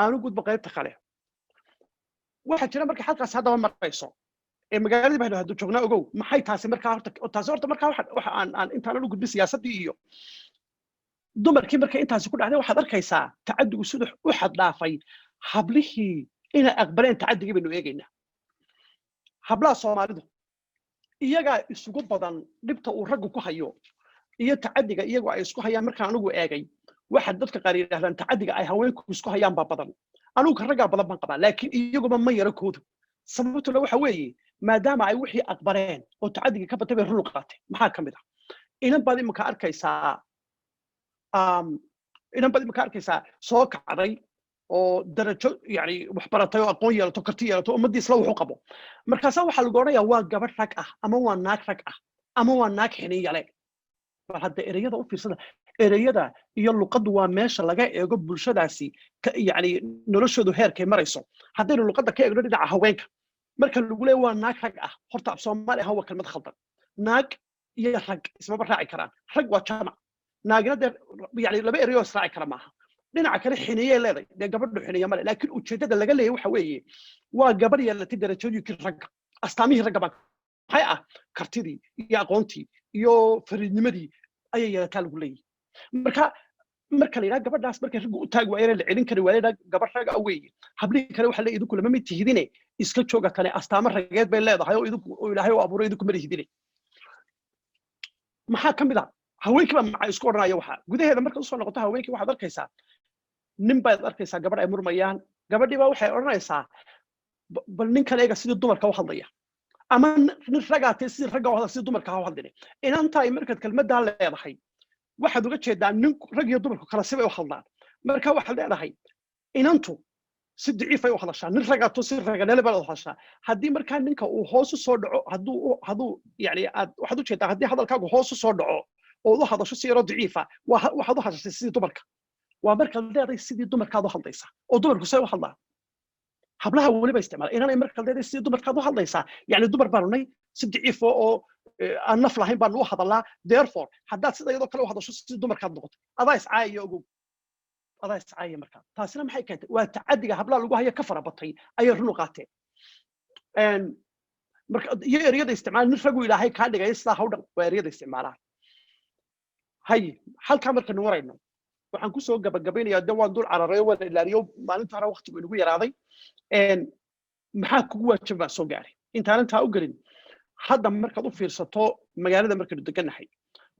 Aanu gudbo qaybta kale. Waxaa jira marka halkaas haddaba marayso ee magaaladii baynu hadda joognaa, ogow maxay taasi markaa horta taasi horta markaa waxa aan intaanan u gudbin siyaasaddii iyo dumarkii, markay intaasi ku dhacday, waxaad arkaysaa tacaddigu siduu u xad dhaafay, hablihii inay aqbaleen tacaddigii baynu eegaynaa. Hablaha Soomaalidu iyagaa isugu badan dhibta uu raggu ku hayo iyo tacaddiga iyagu ay isku hayaan. Markaan anigu eegay, waxa dadka qaar yidhahdaan tacaddiga ay haweenku isku hayaan baa badan. Anigu ka raggaa badan baan qabaa, laakiin iyaguba ma yaro koodu. Sababtuna waxa weeye maadaama ay wixii aqbaleen oo tacaddiga ka batay bay rul qaateen. Maxaa ka mid ah? Inan baad iminka arkaysaa soo kacday oo darajo yani wax baratay oo aqoon yeelato, karti yeelato, ummaddii isla wuxu qabo. Markaasaa waxaa lagu odhanayaa waa gabadh rag ah ama waa naag rag ah ama waa naag xininyale. Bal hadda ereyada u fiirsada. Ereyada iyo luqaddu waa meesha laga eego bulshadaasi yani noloshoodu heerkay marayso. Haddaynu luqadda ka eegno dhinaca haweenka, marka lagu leeya waa naag rag ah, horta af Soomaali ahaan waa kelmad khaldan. Naag iyo rag ismaba raaci karaan. Rag waa jamac, naagina dee yani laba ereyoo israaci kara maaha. Dhinaca kale xiniyay leedahay, dee gabadhu xiniya male, laakiin ujeeddada laga leeyahy waxa weeye waa gabadh yeelatay darajooyinkii ragga, astaamihii ragga baan. Maxay ah? Kartidii iyo aqoontii iyo fariidnimadii ayay yeelataa lagu leeyahay. Marka marka la yidhaha gabadhaas, markay raggu u taagi waayeen, la celin kari waayeen, gabadh raga weeye, hablihii kale waxa leeyahay, "Idinku lama mid tihidine, iska jooga. Kale astaamo rageed bay leedahay oo idinku oo Ilaahay u abuuray, idinku ma lihidine." Maxaa ka mid ah? Haweenkii baa maxaa isku odhanaya? Waxaa gudaheeda marka usoo noqoto haweenkii, waxaad arkaysaa nin baad arkaysaa, gabadh ay murmayaan, gabadhii baa waxay odhanaysaa, "Bal ninkan eega, sidii dumarka u hadlaya." Ama, "Nin ragaatee, sidii ragga u hadla, sidii dumarka ha u hadline." Inantaay markaad kelmaddaa leedahay, waxaad uga jeedaa nin rag iyo dumarku kala sibay u hadlaan. Marka waxaad leedahay inantu si daciifay u hadashaa, nin ragaato si raganele baad u hadashaa. Haddii markaa ninka uu hoos u soo dhaco, hadduu yani aad waxaad ujeedaa, haddii hadalkaagu hoos u soo dhaco ood u hadasho si yaroo daciifa, waxaad u hadashay sidii dumarka. Waa markaad leedahay sidii dumarkaad u hadlaysaa, oo dumarku say u hadlaan hablaha weliba isticmaala. Inanay markaad leedahay sidii dumarkaad u hadlaysaa, yani dumar baanu nay, si daciif oo aan naf lahayn baanu u hadalaa. Therefore, haddaad sida iyadoo kale u hadasho, sidii dumarkaad noqotay. Adaa iscaayaya, ogow, adaa iscaayaya. Markaa taasina maxay keentay? Waa tacadiga hablaha lagu hayo ka fara batay ayay run u qaateen. Marka iyo ereyada isticmaala, "Nin ragu Ilaahay kaa dhigaya, sidaa hawdhan," waa ereyada isticmaalaan. Hay, halkaa markaynu marayno, waxaan kusoo gabagabaynayaa, de waan dul cararay, waan ilaaliyo, maalinta hore waqtigu inagu yaraaday. Maxaa kugu waajib baa soo gaaray? Intaanan taa u gelin, hadda markaad u fiirsato magaalada markaynu degannahay,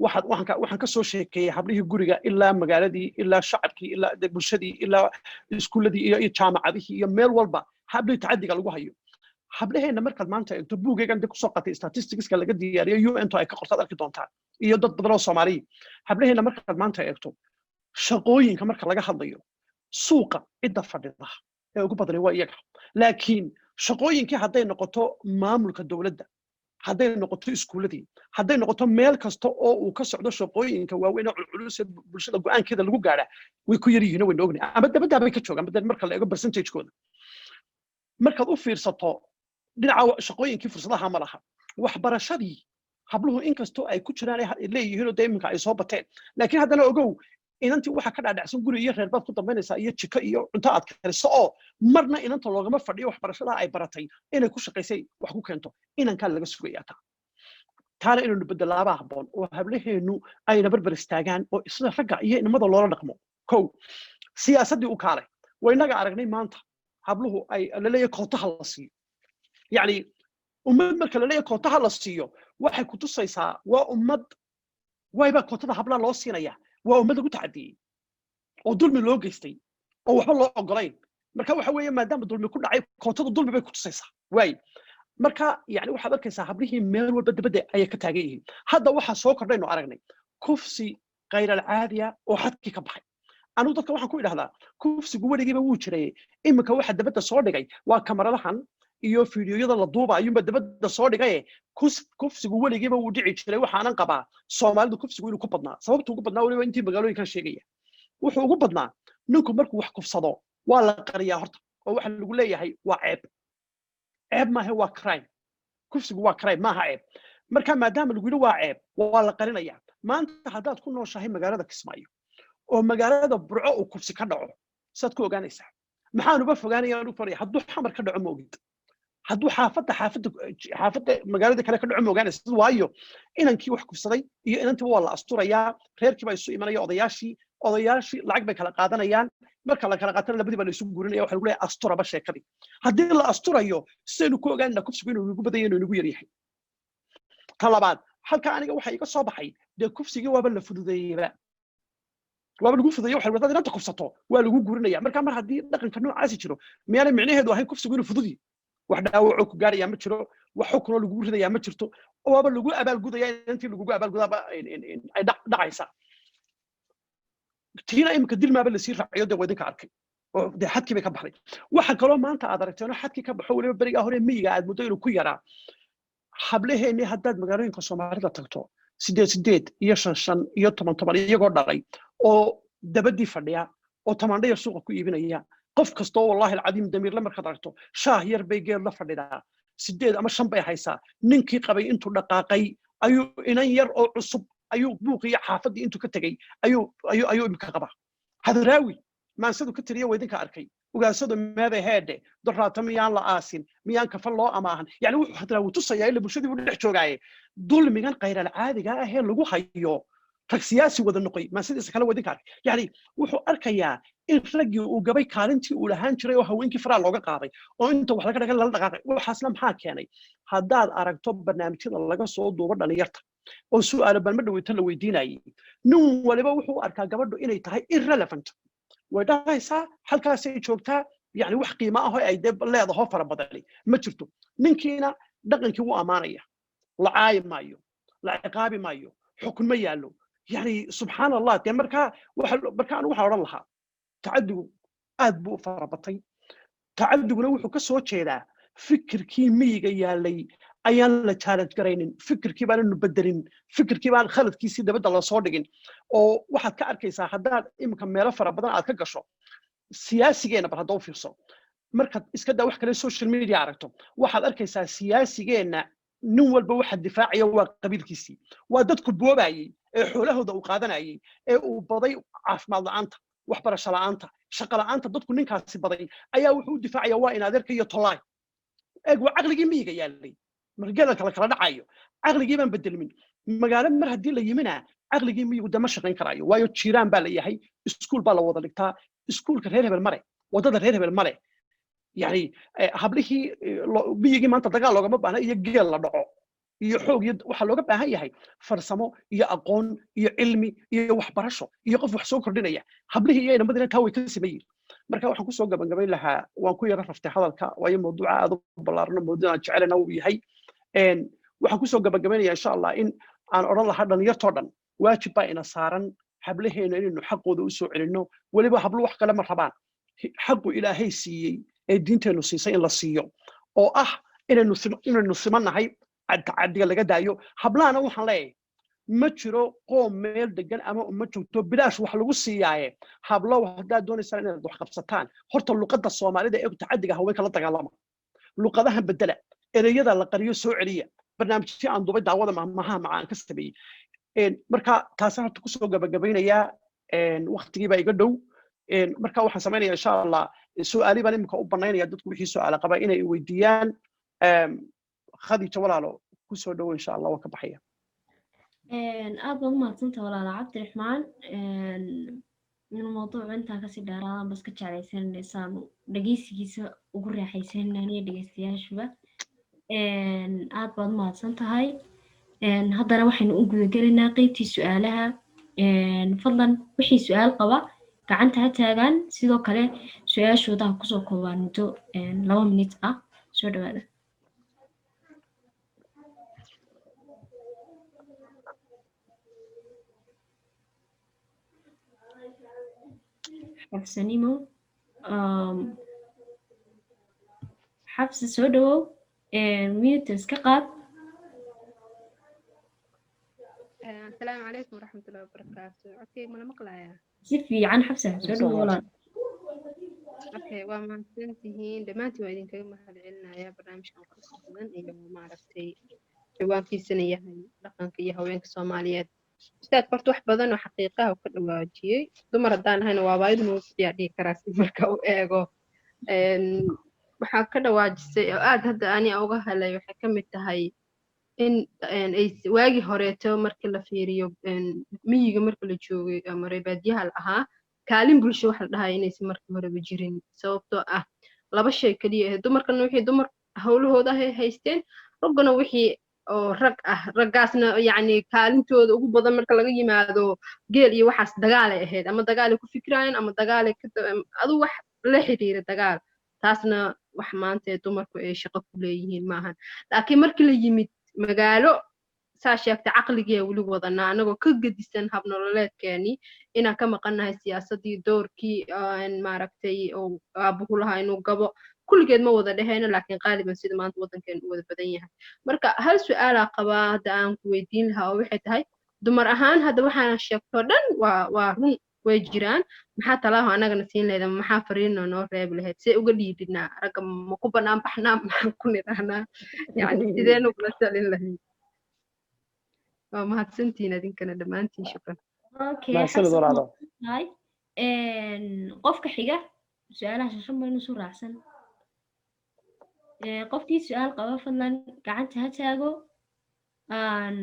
waxaad waxaan ka soo sheekeeyey hablihii guriga ilaa magaaladii, ilaa shacabkii, ilaa bulshadii, ilaa iskuuladii iyo jaamacadihii iyo meel walba hablihii tacadiga lagu hayo. Hablaheenna markaad maanta eegto, buugaygan de kusoo qatay statisticska laga diyaariyo UN to ay ka qortaad arki doontaan, iyo dad badan oo Soomaaliya. Hablaheenna markaad maanta eegto, shaqooyinka marka laga hadlayo, suuqa cidda fadhida ee ugu badani waa iyaga. Laakiin shaqooyinkii hadday noqoto maamulka dowladda, hadday noqoto iskuuladii, hadday noqoto meel kasta oo uu ka socdo shaqooyinka waaweyn oo culculus ee bulshada go'aankeeda lagu gaadha, way ku yar yihiin oo waynu ognahay, ama dabaddaa bay ka joogaan badan marka la eego percentagekooda. Markaad u fiirsato dhinaca shaqooyinkii, fursadaha ma laha. Waxbarashadii habluhu, inkastoo ay ku jiraan, ay leeyihiin oo dee iminka ay soo bateen, laakiin haddana ogow, inantii waxaa ka dhaadhacsan guri iyo reer baad ku dambaynaysaa iyo jiko iyo cunto aad kariso, oo marna inanta loogama fadhiyo waxbarashadaa ay baratay inay ku shaqaysay, wax ku keento. Inankaa laga sugayaa. Taana inaynu bedelaabaa habboon, oo hablaheennu ayna barbar istaagaan, oo sida ragga iyo inamada loola dhaqmo. Kow, siyaasaddii u kaalay. Waynaga aragnay maanta habluhu ay laleeyahay kootaha la siiyo. Yacni ummad marka laleeyahay kootaha la siiyo, waxay ku tusaysaa waa ummad waybaa kootada hablaha loo siinaya. Waa ummad lagu tacadiyey oo dulmi loo geystay oo waxba loo ogolayn. Marka waxa weeye, maadaama dulmi ku dhacay, kootada dulmi bay ku tusaysaa waay. Marka yani waxaad arkaysaa hablihii meel walba dabadda ayay ka taagan yihiin. Hadda waxaa soo kordhaynu aragnay kufsi khayral caadiya oo xadkii ka baxay. Anigu dadka waxaan ku idhahdaa, kufsigu weligiiba wuu jiray. Iminka waxa dabadda soo dhigay waa kamaradahan iyo fiidiyoyada la duuba ayuunba dabadda soo dhigaye. Kufsigu weligiiba wuu dhici jiray. Waxaanan qabaa Soomaalidu kufsigu inuu ku badnaa. Sababtu ugu badnaa weliba intii magaalooyinkan sheegaya, wuxuu ugu badnaa, ninku markuu wax kufsado waa la qariyaa horta, oo waxa lagu leeyahay waa ceeb. Ceeb maaha, waa crime. Kufsigu waa crime, maaha ceeb. Marka maadaama lagu yidhi waa ceeb, waa la qarinayaa. Maanta haddaad ku nooshahay magaalada Kismaayo oo magaalada Burco uu kufsi ka dhaco, saad ku ogaanaysaa? Maxaan uba fogaanaya u faraya? Hadduu Xamar ka dhaco, ma ogid. Hadduu xaafadda magaalada kale ka dhaco, ma ogaanaysa. Waayo, inankii wax kufsaday iyo inantiiba waa la asturayaa. Reerkii baa isu imanaya, odayaashii lacag bay kala qaadanayaan. Marka la kala qaatana, labadii baa la isu guurinaya. Waxa lagu leeyahay asturaba sheekadii. Haddii la asturayo, sidaynu ku ogaanana kufsigu inuu nagu badan yahay, inuu nagu yar yahay? Ta labaad, halka aniga waxa iga soo baxay, dee kufsigii waaba la fududeeyeyba, waaba lagu fududeeyey. Waxa lagu inanta kufsato waa lagu guurinaya. Marka mar haddii dhaqanka noocaasi jiro, miyaanay micnaheedu ahayn kufsigu inuu fududi? Wax dhaawacoo ku gaaraya ma jiro, wax xukunoo lagu ridayaa ma jirto, waaba lagu abaalgudaya. Inantii lagugu abaalgudaaba ay dhacaysaa. Tiina iminka dilmaaba lasii raaciyo, dee waa idinka arkay oo dee xadkii bay ka baxday. Waxa kaloo maanta aad aragteen oo xadkii ka baxo, weliba berigaa hore miyiga aad muddo inuu ku yaraa, hablaheennii haddaad magaalooyinka Soomaalida tagto, sideed sideed iyo shan shan iyo toban toban iyagoo dhalay oo dabadii fadhiya oo tamaandhaya suuqa ku iibinaya. Qof kastoo, wallahi alcadiim, damiirle markaad aragto, shaah yar bay geed la fadhidaa, sideed ama shan bay haysaa. Ninkii qabay intuu dhaqaaqay ayuu inan yar oo cusub ayuu buuqiyo xaafaddii intuu ka tegey ayuu imika qabaa. Hadraawi maansadu ka tiriya waa idinka arkay. Uu ku leeyahay, Ugaasadu meeday heedhe, doraata miyaan la aasin, miyaan kafan loo amaahan? Yani wuxuu haddana wuu tusayaa ila bulshadii buu dhex joogaaye dulmigan khayral caadiga ah ee lagu hayo rag siyaasi wada noqoy maansidiisa kale wadinka arkay. Yani wuxuu arkayaa in raggii uu gabay kaalintii uu lahaan jiray oo haweenkii faraa looga qaaday oo inta wax laga dhagan lala dhaqaaqay. Waxaasna maxaa keenay? Haddaad aragto barnaamijyada laga soo duubo dhalinyarta oo su'aalo balma dhaweyta la weydiinayay, nin waliba wuxuu arkaa gabadhu inay tahay irrelevant. Way dhahaysaa halkaasay joogtaa, yani wax qiimo ah oo ay dee leedaho fara badani ma jirto. Ninkiina dhaqankii wuu ammaanaya, la caayi maayo, la ciqaabi maayo, xukun ma yaallo. Yani subxaan Allah, dee markaa waxa marka anigu waxaan odhan lahaa tacaddigu aad buu u farabatay. Tacaddiguna wuxuu ka soo jeedaa fikirkii miyiga yaalay ayaan la challenge garaynin, fikirkii baananu bedelin, fikirkii baan khaladkiisii dabadda lasoo dhigin. Oo waxaad ka arkaysaa haddaad iminka meelo fara badan aad ka gasho siyaasigeenna, bal hadda u fiirso, markaad iska daa wax kale social media aragto, waxaad arkaysaa siyaasigeenna nin walba waxa difaacaya waa qabiilkiisii, waa dadku boobayey ee xoolahooda uu qaadanayay ee uu baday caafimaad la'aanta, waxbarasho la'aanta, shaqo la'aanta. Dadku ninkaasi baday ayaa wuxuu u difaacaya waa in adeerka iyo tolaay. Eeg, waa caqligii miyiga yaalay margeelka la kala dhacayo, caqligii baan bedelmin. Magaalo mar haddii la yimina caqligii miyigu dama shaqayn karaayo, waayo jiiraan baa la yahay, iskuul baa la wada dhigtaa, iskuulka reer hebel male, waddada reer hebel male. Yani hablihii miyigii maanta dagaal loogama baahna iyo geel la dhaco iyo xoog, iyo waxaa looga baahan yahay farsamo iyo aqoon iyo cilmi iyo waxbarasho iyo qof wax soo kordhinaya. Hablihii iyo inamadina taa way ka sameeyiin. Marka waxaan kusoo gabagabayn lahaa, waan ku yara raftay hadalka, waayo mawduuca aad u ballaarno, mawduuc aan jecelana uu yahay. Waxaan kusoo gabagabaynaya insha Allah in aan odhan lahaa dhalinyartoo dhan waajib baa ina saaran hablaheena inaynu xaqooda u soo celinno. Weliba hablo wax kale ma rabaan, xaqu Ilaahay siiyey ee diinteennu siisay in la siiyo, oo ah inaynu simannahay, tacadiga laga daayo. Hablahana waxaan leeyahay, ma jiro qoom meel degan ama uma joogto bilaash wax lagu siiyaaye. Hablow, haddaad doonaysaan inaad wax qabsataan, horta luqadda Soomaalida ee tacadiga haweenka la dagaalama, luqadahan bedela, ereyada la qariyo soo celiya, barnaamijyo aan dubay daawada, mahmaha macaan ka sameeyey. Marka taasaan horta kusoo gabagabaynayaa, waktigii baa iga dhow. Marka waxaan samaynaya insha Allah su'aali baan imika u banaynaya dadku wixii su'aala qaba inay weydiiyaan. Khadiija walaalo, kusoo dhowo insha Allah, waan ka baxaya. Aad baad umahadsanta walaala Cabdiraxmaan. Inuu mawduucu intaa kasii dheeraadaan bas ka jeclaysanaysaanu dhegeysigiisa ugu raaxaysanayaan iyo dhegeystayaashuba. Aad baad umahadsan tahay. Haddana waxaynu u gudagelaynaa qeybtii su-aalaha. Fadlan wixii su-aal qaba gacanta ha taagaan, sidoo kale su-aashooda ha kusoo koobaan muddo 2 minute ah. Soo dhawaada. Xafsanimo, Xafsa, soo dhawow, mute iska qaad. Asalaamu calaykum waraxmatullahi wabarakaatu. Codkayga mala maqlayaa? Si fiican Xafsa, soo dhawow walaal. Okay, waa mahadsantihiin dhammaantiin, waa idinkaga mahadcelinayaa barnaamijkan quruxda badan iyo maaragtay ciwaankiisana yahay dhaqanka iyo haweenka Soomaaliyeed. Ustaad horta wax badan oo xaqiiqaha uu ka dhawaajiyey. Dumar haddaan ahayna waaba idin uu dhihi karaa si marka u eego. Waxaa ka dhawaajisay oo aad hadda ani uga helay waxay ka mid tahay in ay waagii horeeto marka la fiiriyo miyiga marka la joogay ama reebaadiyaha la ahaa, kaalin bulsho wax la dhahay inaysan markii horeba jirin, sababtoo ah laba shay keliya ahayd: dumarkana wixii dumar howlahooda ahay haysteen, ragguna wixii oo rag ah. Raggaasna yacni kaalintooda ugu badan marka laga yimaado geel iyo waxaas dagaalay ahayd, ama dagaalay ku fikiraayeen ama dagaalay ka adu wax la xiriira dagaal. Taasna wax maanta dumarku ay shaqo ku leeyihiin maahan. Laakiin markii la yimid magaalo, saa sheegtay, caqligee weli wadanaa anagoo ka gedisan habnololeedkeenii, inaan ka maqannahay siyaasaddii, doorkii maaragtay oo aabuhu lahaa inuu gabo. Kulligeed ma wada dhehayno, laakiin qaaliban sida maanta waddankeenu u wada badan yahay. Marka hal su-aalaa qabaa hadda aan ku weydiin lahaa, oo waxay tahay: dumar ahaan hadda waxaana sheegtoo dhan waa run, way jiraan, maxaa talaaho annagana siin lahayd ama maxaa fariino noo reebi lahayd? See uga dhiidhinaa ragga? Ma ku bannaan baxnaa? Maxaan ku nidhahnaa? Yani sideen ugula talin lahayd? Waa mahadsantihiin adinkana dhammaantiin, shukran. Okay. Mahadsanid walaalo. Qofka xiga. Su-aalaha shashan baynu isu raacsan. Qofkii su-aal qaba, fadlan gacanta ha taago. Aan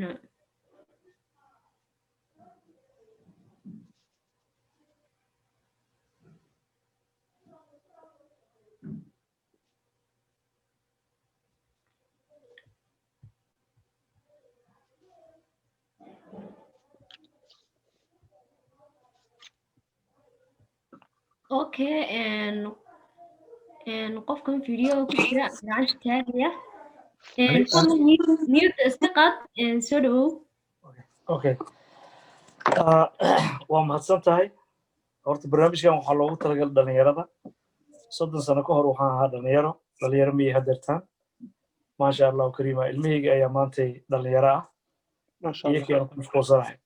okay, qofkan video ku jira gacanta taagaya. Fadlan mute iska qaad. Soo dhawow. Okay. Waa mahadsan tahay. Horta barnaamijkan waxaa loogu talagalay dhalinyarada. 30 sano ka hor waxaan ahaa dhalinyaro, dhalinyaro miyay hadeertaan? Maasha Allahu kariima, ilmahayga ayaa maantay dhalinyaro ah. Maasha Allah. Iyakii ku mashquulsanahay.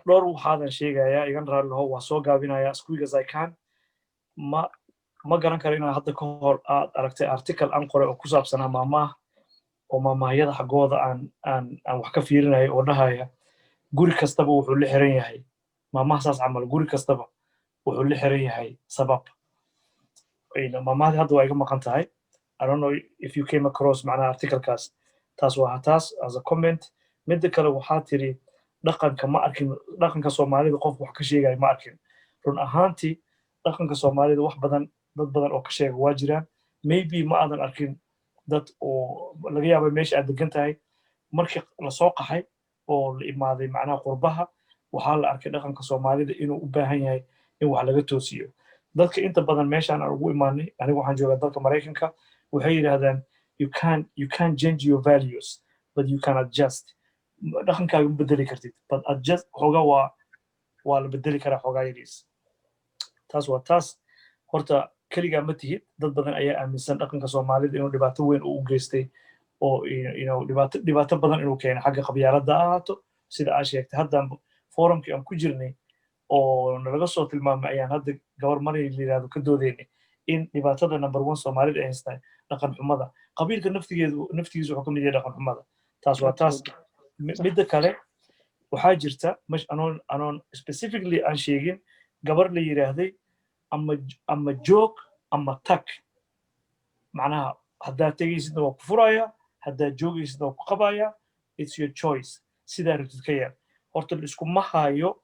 Dhowr waxaadan sheegayaa, igan raalli laho, waa soo gaabinayaa as quick as I can. Ma garan karo inaan hadda ka hor aad aragtay article aan qoray oo ku saabsanaa maamaah oo maamaahyada xaggooda aan wax ka fiirinayo oo dhahaya guri kastaba wuxuu la xiran yahay maamaha saas camal, guri kastaba wuxuu la xiran yahay sabab. Maamahdii hadda waa iga maqan tahay. I don't know if you came across macnaha articlekaas. Taas waa taas as a comment. Midda kale, waxaa tiri dhaqanka ma arkin, dhaqanka Soomaalida qof wax ka sheegaya ma arkin. Run ahaantii dhaqanka Soomaalida wax badan, dad badan oo ka sheega waa jiraan. Maybe ma aadan arkin dad oo laga yaaba meesha aad degan tahay. Markii lasoo qaxay oo la imaaday macnaha qurbaha, waxaa la arkay dhaqanka Soomaalida inuu u baahan yahay in wax laga toosiyo. Dadka inta badan meeshaan aan ugu imaanay, anigu waxaan joogaa dalka Maraykanka, waxay yidhaahdaan, You can change your values, but you can adjust." Dhaqankaaga ma bedeli kartid, but adjust xoogaa waa la bedeli karaa xoogaa yariis. Taas waa taas. Horta keligaa ma tihid, dad badan ayaa aaminsan dhaqanka Soomaalida inuu dhibaato weyn u geystay oo dhibaato badan inuu keenay, xagga qabyaaladda ha ahaato, sida aa sheegtay. Hadda forumkii aan ku jirnay oo nalaga soo tilmaamay ayaan hadda gabar Maray la yidhahdo ka doodaynay in dhibaatada number one Soomaalida ay haystaan dhaqan xumada, qabiilka naftigeedu naftigiisu wuxuu ka mid yahay dhaqan xumada. Taas waa taas. Midda kale, waxaa jirta anoon specifically aan sheegin, gabar la yidhaahday ama joog ama tag, macnaha haddaad tegaysidna waa ku furaya, haddaad joogaysidna waa ku qabaya, it's your choice, sidaa rabtid ka yeel. Horta laiskuma hayo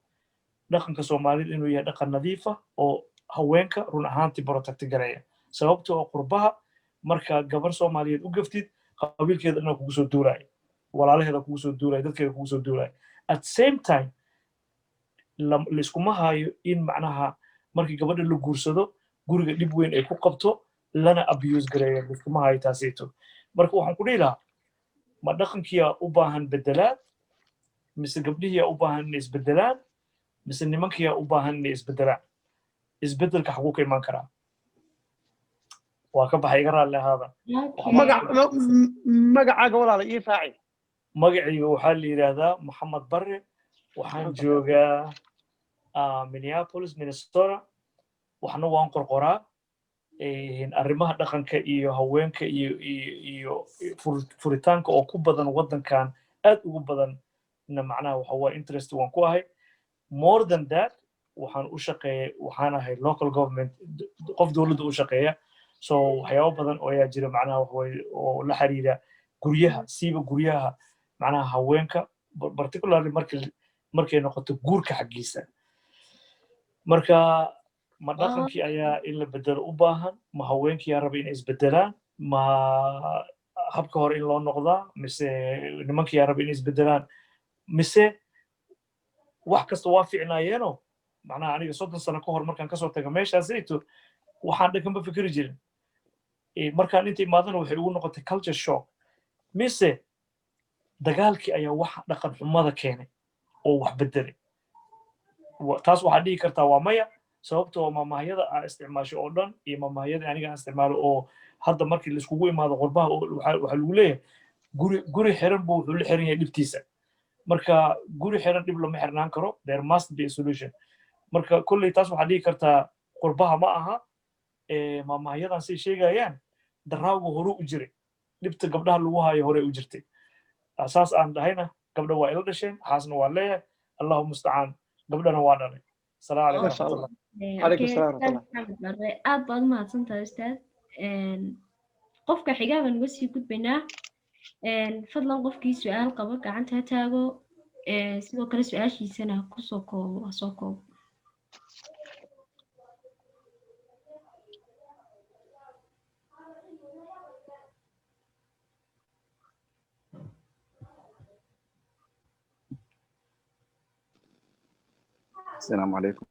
dhaqanka Soomaalida inuu yahay dhaqan nadiifa oo haweenka run ahaantii protect gareeya, sababta oo qurbaha marka gabar Soomaaliyeed u gaftid, qabiilkeeda dhan kugu soo duulaya, walaalaheeda kugu soo duulaya, dadkeeda kugu soo duulaya. At same time laiskuma hayo in macnaha markii gabadha la guursado guriga dhib weyn ay ku qabto, lana abuse gareeyo, laiskuma hayo taasayto. Marka waxaan ku dhihi lahaa, ma dhaqankiyaa u baahan bedelaad, mise gabdhihiyaa u baahan inay isbedelaan, mise nimankiyaa u baahan inay isbedelaan? Isbedelka xaguu ka imaan karaa? Waa ka baxay, iga raalli ahaada. Magacaaga, walaala, ii raaci. Magacayga waxaa la yidhaahdaa Maxamed Barre. Waxaan joogaa Minneapolis, Minnesota. Waxna waan qorqoraa arrimaha dhaqanka iyo haweenka iyo furitaanka oo ku badan waddankan, aad ugu badan na macnaha waxa waa interest waan ku ahay. More than that, waxaan u shaqeeya, waxaan ahay local government, qof dowladda u shaqeeya. So waxyaabo badan oo ayaa jira macnaha waxaweye oo la xiriira guryaha, siiba guryaha macnaha haweenka, particularly markay noqoto guurka xaggiisa. Marka ma dhaqankii ayaa in la bedelo u baahan, ma haweenkii yaa raba inay isbedelaan, ma habka hore in loo noqdaa, mise nimankii yaa raba inay isbedelaan, mise wax kasta waa fiicnaayeeno? Macnaha aniga 30 sano ka hor markaan kasoo taga meeshaasayto, waxaan dhan kama fikri jirin. Markaan inta imaadana waxay ugu noqotay culture shock. Mise dagaalkii ayaa wax dhaqan xumada keenay oo wax bedelay? Taas waxaad dhihi kartaa waa maya, sababtoo maamahyada aa isticmaasho oo dhan iyo maamahyada aniga aan isticmaalo oo hadda markii laiskugu imaado qurbaha, waxaa lagu leeyahay guri xiran buu wuxuu la xiran yahay dhibtiisa. Marka guri xiran dhib lama xirnaan karo, there must be a solution. Marka kolley taas waxaad dhihi kartaa qurbaha ma aha. Maamahyadan say sheegayaan, daraawga hore u jiray, dhibta gabdhaha lagu hayo hore u jirtay. Saas aan dhahayna, gabdha waa ila dhasheen, xaasna waa leeyahay, Allahu mustacaan, gabdhana waa dhalay. Asalaamu calaykum waraxmatullah. Calaykum salaam waraxmatullah. Maxamed Barre, aad baad u mahadsantahay ustaad. Qofka xigaa baan uga sii gudbaynaa. Fadlan qofkii su-aal qabo gacanta ha taago, sidoo kale su-aashiisana ha kusoo koobo, ha soo koobo. السلام عليكم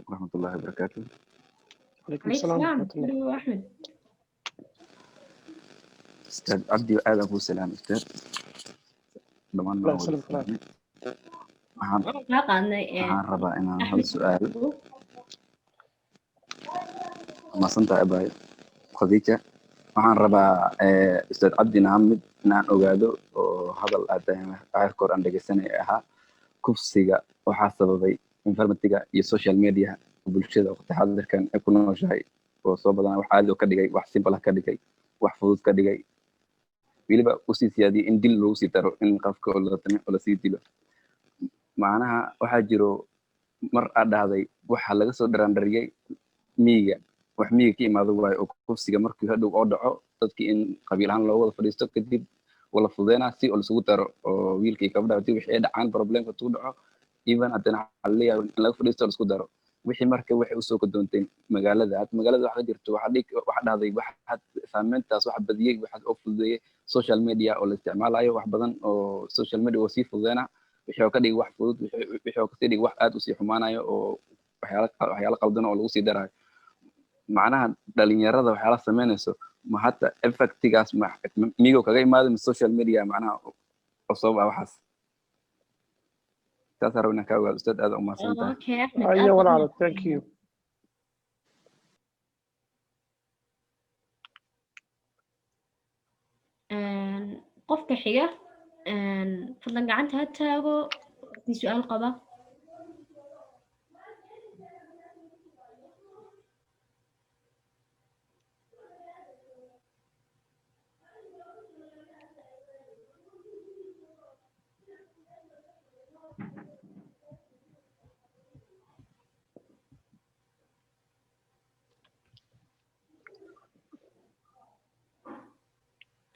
ورحمة الله وبركاته. Calaykum عليكم asalaam السلام. waraxmatullah. Hello, Axmed. أستاذ عبدي وآل أبو سلام أستاذ ضمننا Allah wada yasalaam kalaam. salaamay. Waxaan Kaa qaadnay waxaan rabaa inaan hal Axmed. su'aal mahadsantahay abaay Khadiija. Waxaan rabaa Ustaad Cabdi Naamid inaan ogaado oo hadal aad aad kor aan dhegeysanay ahaa kufsiga waxaa sababay informatiga iyo social media bulshada waqti xaadirkan ay ku nooshahay oo soo badanaa wax caadi oo ka dhigay, wax simple ah ka dhigay, wax fudud ka dhigay, weliba usii siyaadiyey in dil lagu sii daro, in qofka oo la tami oo lasii dilo. Macnaha waxaa jiro mar aad dhahday waxaa laga soo dharaandhariyey miyiga, wax miyiga ka imaado waayo oo kufsiga markii hadhow oo dhaco dadkii in qabiil ahaan loo wada fadhiisto, kadib wala fududeynaa si oo lasugu daro oo wiilka iyo gabadha hadii wixii ay dhacaan problemka tuu dhaco, even haddana waxaa laleeyahay in laga fadhiisto oo lasku daro wixii. Marka waxay usoo kadoontay magaalada, hadda magaalada waxa ka jirto waxaa dhig waxa dhahday waxa saameyntaas waxa badiyey, waxa oo fududeeyey social media oo la isticmaalayo, wax badan oo social media oo sii fududeynaa wixii oo ka dhigay wax fudud, wixii oo kasii dhigay wax aad usii xumaanayo oo waxyaalo qaldan oo lagu sii darayo. Macnaha dhalinyarada waxyaala sameynayso ma hata effectigaas ma migo kaga imaado ma social media macnaha oo sabab ah waxaas? Taasaan rabaa inaan kaa ogaado ustaad, aad u mahadsan tahay. Okay, Axmed, aad Haye baad u walaalo, thank mahadsantahay. you. Qofka xiga, fadlan gacanta ha taago qofkii su-aal qaba.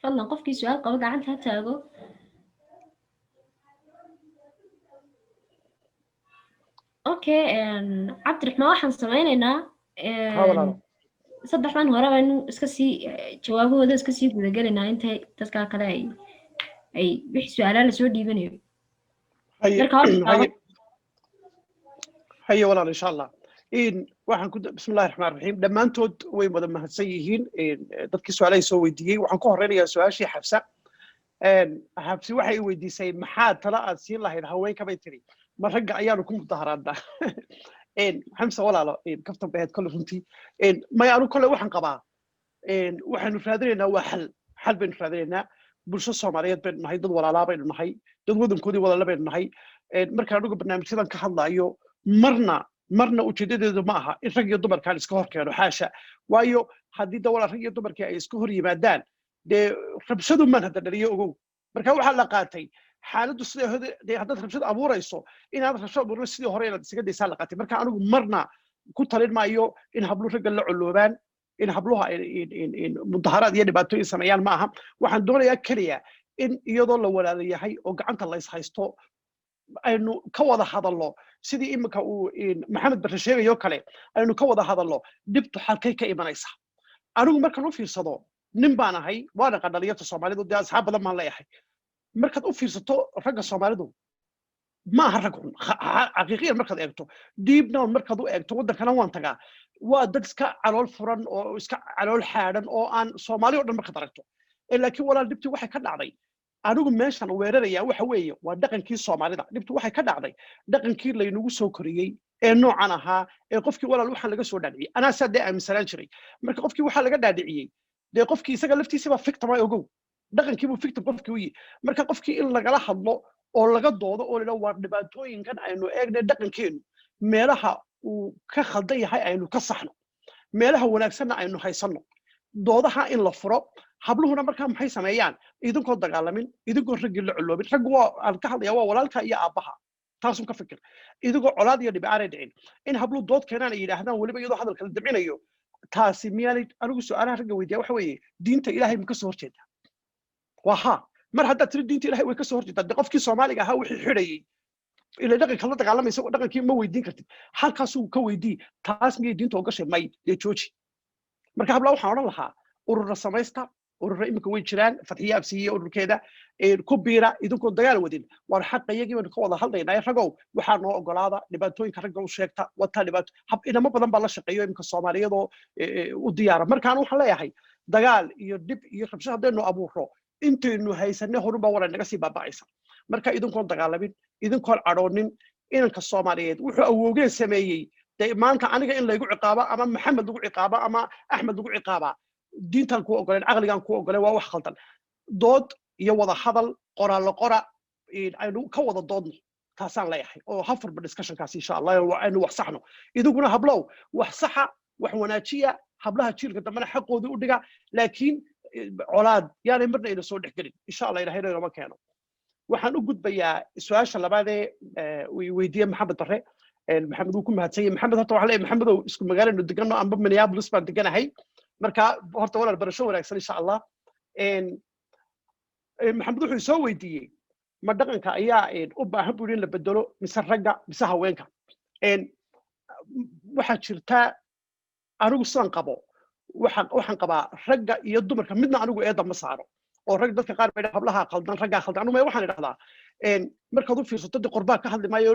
Fadlan qofkii su-aal qaba gacanta ha taago. Okay, Cabdiraxmaan, waxaan sameynaynaa Ha walaalo. Saddexdan hore baynu iska sii jawaabahooda iska sii gudagelaynaa intay dadkaa kale ay wixii su-aalaa lasoo dhiibanayo. Haye. Marka hore Haye haye walaal, insha Allah. In waxaan ku bismillahi raxmaan raxiim, dhammaantood way wada mahadsan yihiin dadkii su-aalahay soo weydiiyey. Waxaan ku horeynayaa su-aashii Xabsa. Xabsi waxay weydiisay maxaa talo aad siin lahayd haweenka bay tiri, ma ragga ayaanu ku mudaharaadnaa? Xamsa walaalo, kaftan bay ahayd kolle runtii. Maya, anu kolle waxaan qabaa waxaanu raadinaynaa waa xal, xal baynu raadinaynaa. Bulsho Soomaaliyeed baynu nahay, dad walaalaa baynu nahay, dad wadankoodii walaala baynu nahay. Markaan anigu barnaamijyadan ka hadlaayo marna marna ujeedadeedu ma aha in rag iyo dumarkaan iska hor keeno, xaasha. Waayo haddii da walaal rag iyo dumarkii ay iska hor yimaadaan dee rabshadu maan hadda dhaliyo ogow. Marka waxaa la qaatay xaaladdu sidee hore dee haddaad rabshad abuurayso inaad rabshad abuurin sidii hore inaad isaga daysaa la qaatay. Marka anigu marna ku talin maayo in habluhu ragga la coloobaan, in habluha ay in mudaharaad iyo dhibaatooyin sameeyaan ma aha. Waxaan doonayaa keliya in iyadoo la walaala yahay oo gacanta la is haysto aynu ka wada hadallo sidii iminka uu Maxamed Barre sheegayo kale, aynu ka wada hadallo dhibtu halkay ka imanaysa. Anigu markaan u fiirsado nin baan ahay, waan aqaan dhalinyarta Soomaalidu, dee asxaab badan baan leeyahay. Markaad u fiirsato ragga Soomaalidu ma aha rag xun xaqiiqiyan markaad eegto, deep down markaad u eegto. Waddankana waan tagaa, waa dad iska calool furan oo iska calool xaadhan oo aan Soomaali oo dhan markaad aragto. Laakiin walaal dhibtii waxay ka dhacday, anigu meeshan weerarayaa waxa weeye waa dhaqankii Soomaalida. Dhibtu waxay ka dhacday dhaqankii laynagu soo koriyey ee noocan ahaa ee qofkii walaal waxaan laga soo dhaadhiciyey. Anaa saa dee aaminsanaan jiray. Marka qofkii waxaa laga dhaadhiciyey dee qofkii isaga laftiisa baa victim ah ogow, dhaqankii buu victim qofkii u yihi. Marka qofkii in lagala hadlo oo laga doodo oo la waa dhibaatooyinkan aynu eegnay dhaqankeenu meelaha uu ka khaldan yahay aynu ka saxno, meelaha wanaagsanna aynu haysanno, doodaha in la furo. Habluhuna markaa maxay sameeyaan? Idinkoo dagaalamin, idinkoo raggii la coloobin, raggu waa aan ka hadlaya waa walaalka iyo aabbaha. Taasun ka fikir, idigoo colaad iyo dhibi aanay dhicin, in hablu dood keenaan ay yidhaahdaan, weliba iyadoo hadalka la dabcinayo. Taasi miyaanay? Anigu su-aalaha ragga weydiiya waxa weeye: diinta Ilaahay ma ka soo horjeedaa? Waa ha. Mar haddaad tiri diinta Ilahay way ka soo horjeedaa, dee qofkii Soomaaliga ahaa wixii xidhayay ila dhaqanka la dagaalamaysa, dhaqankii ma weydiin kartid, halkaasuu ka weydii. Taas miyay diinta ogashay? May. Dee jooji. Marka habla waxaan odhan lahaa: urura samaysta. Urura iminka way jiraan, Fadxiye Absiiye ururkeeda ku biira, idinkoo dagaal wadin. Waar xaqa iyagii baynu ka wada hadlaynaa. Ragow, waxaa noo ogolaada dhibaatooyinka ragga u sheegta wataa dhibaato. Hab inamo badan baa la shaqeeyo iminka Soomaaliyadoo u diyaara. Markaan waxaan leeyahay, dagaal iyo dhib iyo rabsho haddaynu abuurro, intaynu haysanay horunbaa wala naga sii baaba'aysa. Marka idinkoon dagaalamin, idinkoon cadhoonin, inanka Soomaaliyeed wuxuu awoogeen sameeyey, dee maanta aniga in laygu ciqaabo ama Maxamed lagu ciqaabo ama Axmed lagu ciqaabaa, diintaan ku ogoleen, caqligaan ku ogoleen, waa wax khaldan. Dood iyo wada hadal, qoraallo qora, aynu ka wada doodno. Taasaan leeyahay oo ha furba discussionkaas, insha Allah aynu wax saxno. Idinkuna hablow, wax saxa, wax wanaajiya, hablaha jiilka dambena xaqoodii u dhiga, laakiin colaad yaanay marna ina soo dhexgelin, insha Allah. Ilahayna inoma keeno. Waxaan u gudbayaa su-aasha labaadee uu weydiiyey Maxamed Barre. Maxamed wuu ku mahadsan yahay. Maxamed, horta waxaan leeyahay, Maxamedow, isku magaalanu degano, amba Minneapolis baan deganahay. Marka horta walaal, barasho wanaagsan, insha Allah. Maxamed wuxuu soo weydiiyey: ma dhaqanka ayaa u baahan buu in la bedelo, mise ragga, mise haweenka? Waxaa jirta, anigu sidan qabo, waxaan qabaa ragga iyo dumarka midna anigu eedda ma saaro. Oo rag, dadka qaar bay hablaha khaldan, raggaa khaldan. Anigu waxaan idhahdaa, markaad u fiirsato, dee qurbaan ka hadli maayo,